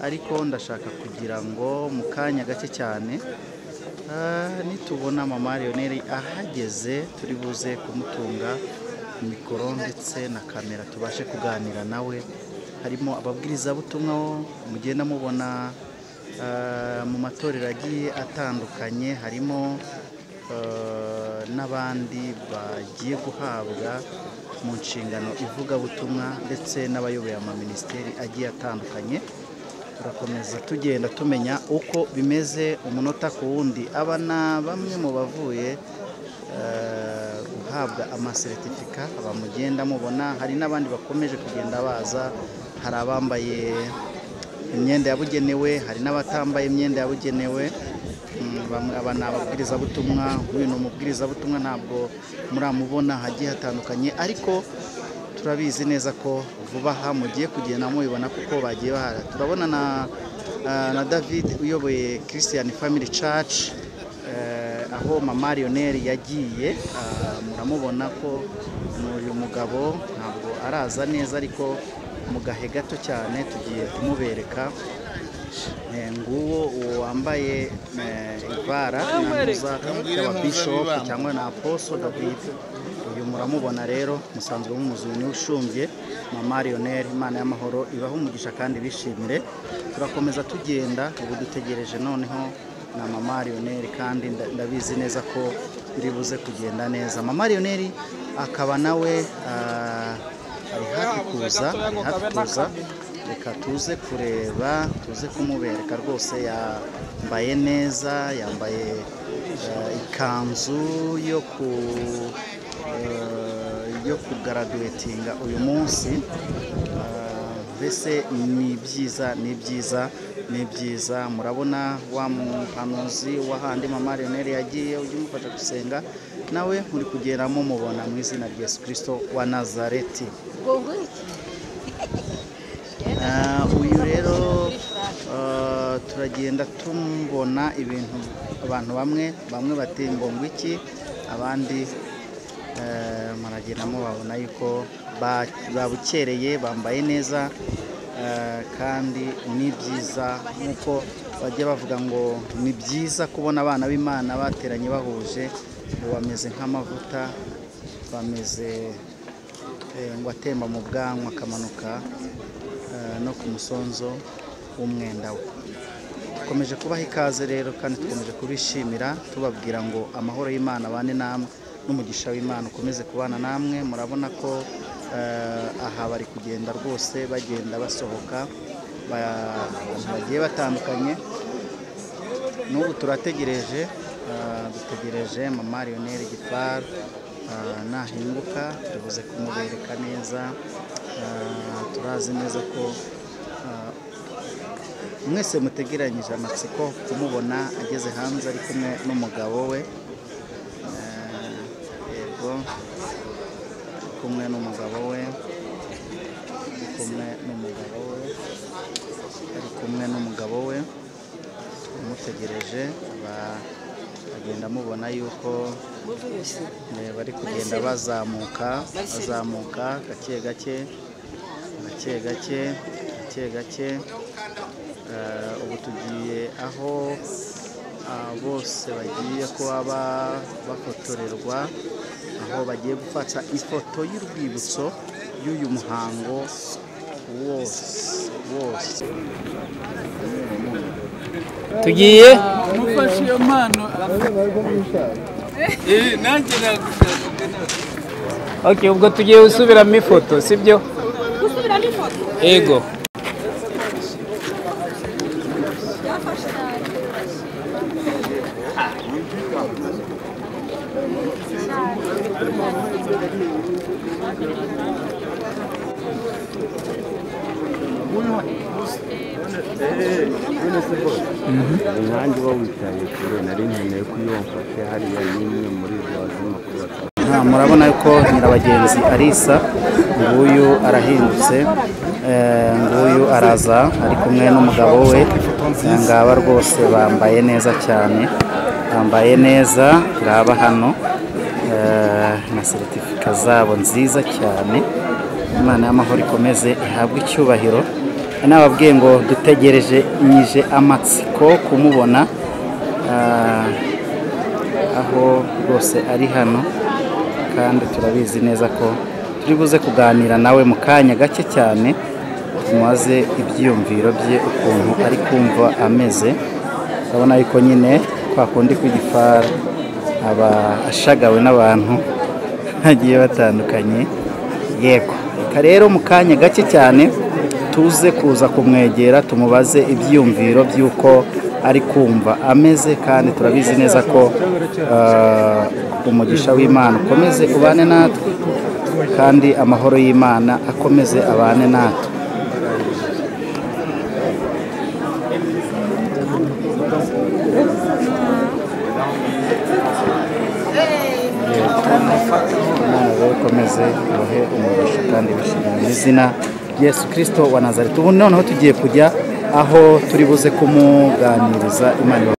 ariko ndashaka kugira ngo mu kanya gake cyane nitubona Mama Lionel ahageze turi buze kumutunga mikoro ndetse na kamera tubashe kuganira nawe. Harimo ababwirizabutumwa mugenda mubona mu matorero agiye atandukanye, harimo n'abandi bagiye guhabwa mu nshingano ivugabutumwa ndetse n'abayoboye amaministeri agiye atandukanye. Turakomeza tugenda tumenya uko bimeze umunota ku wundi. Aba na bamwe mu bavuye guhabwa amasertifika abamugenda mubona, hari n'abandi bakomeje kugenda baza. Hari abambaye imyenda yabugenewe, hari n'abatambaye imyenda yabugenewe. Aba ni ababwirizabutumwa, uyu ni umubwirizabutumwa ntabwo muramubona hagiye hatandukanye, ariko turabizi neza ko vuba aha mugiye kugenda mubibona kuko bagiye bahara. Turabona na David uyoboye Christian Family Church, aho Mama Lionel yagiye. Muramubona ko uyu mugabo ntabwo araza neza, ariko mu gahe gato cyane tugiye kumubereka. Nguwo wambaye ivara na y'ababishop cyangwa na Apostle David, uyu muramubona rero musanzwe mumuzi, ni ushumbye Mama Lionel. Imana y'amahoro ibaho umugisha kandi bishimire. Turakomeza tugenda, ubu dutegereje noneho na Mama Lionel, kandi ndabizi neza ko biri buze kugenda neza. Mama Lionel akaba nawe ari hafi kuza, Reka tuze kureba, tuze kumubereka rwose. Yambaye neza, yambaye ikanzu yo kugraduatinga uyu munsi. Mbese ni byiza, ni byiza, ni byiza. Murabona wa muhanuzi wahandi Mama Lionel yagiye ujye umufasha gusenga, nawe muri kugeramo mubona mu izina rya Yesu Kristo wa Nazareti. Uyu rero turagenda tumubona ibintu, abantu bamwe bati ngo ngwiki, abandi muragenda mubabona yuko babukereye, bambaye neza, kandi ni byiza nkuko bajya bavuga ngo ni byiza kubona abana b'Imana bateranye bahuje, ngo bameze nk'amavuta, bameze ngo atemba mu bwanwa akamanuka no ku musonzo w'umwenda we. Dukomeje kubaha ikaze rero kandi dukomeje kubishimira, tubabwira ngo amahoro y'Imana abane namwe n'umugisha w'Imana ukomeze kubana namwe. Murabona ko aha bari kugenda rwose bagenda basohoka, bagiye batandukanye. N'ubu turategereje, dutegereje Mama Lionel Gifaru nahinguka tubuze kumubereka neza. Turazi neza ko mwese mutegeranyije amatsiko kumubona ageze hanze ari kumwe n'umugabo we. Yego, kumwe n'umugabo we, ari kumwe n'umugabo we, ari kumwe n'umugabo we. Umutegereje bagenda mubona yuko bari kugenda bazamuka, bazamuka gake gake, gake gake, gake gake. Ubu tugiye aho bose bagiye kuba bafotorerwa, aho bagiye gufata ifoto y'urwibutso y'uyu muhango wose wose. Tugiye mufashe iyo mpano nanjye nagushaka. Okay, ubwo tugiye gusubiramo ifoto, sibyo? Gusubiramo ifoto? Ego. Nanjye uba witaye kure nari nkeneye ko iyo mfashe hariya n'imwe muri izo. Murabona yuko Nyirabagenzi Alisa nguyu arahindutse, nguyu araza ari kumwe n'umugabo we. Ngaba rwose bambaye neza cyane, bambaye neza. Ngaba hano na seritifika zabo nziza cyane. Imana y'amahoro ikomeze ihabwe icyubahiro. Nababwiye ngo dutegereje nyije amatsiko kumubona aho rwose ari hano, kandi turabizi neza ko turi buze kuganira nawe mu kanya gake cyane, tumubaze ibyiyumviro bye ukuntu ari kumva ameze. Urabona yuko nyine kwa kundi kw'igifara aba ashagawe n'abantu bagiye batandukanye. Yego, reka rero mu kanya gake cyane tuze kuza kumwegera tumubaze ibyiyumviro by'uko ari kumva ameze, kandi turabizi neza ko umugisha w'Imana ukomeze ubane natwe, kandi amahoro y'Imana akomeze abane natwe. Imana rero ikomeze ibahe umugisha kandi bishimire mu izina Yesu Kristo wa Nazareti. Ubu noneho tugiye kujya aho turi buze kumuganiriza. Imana.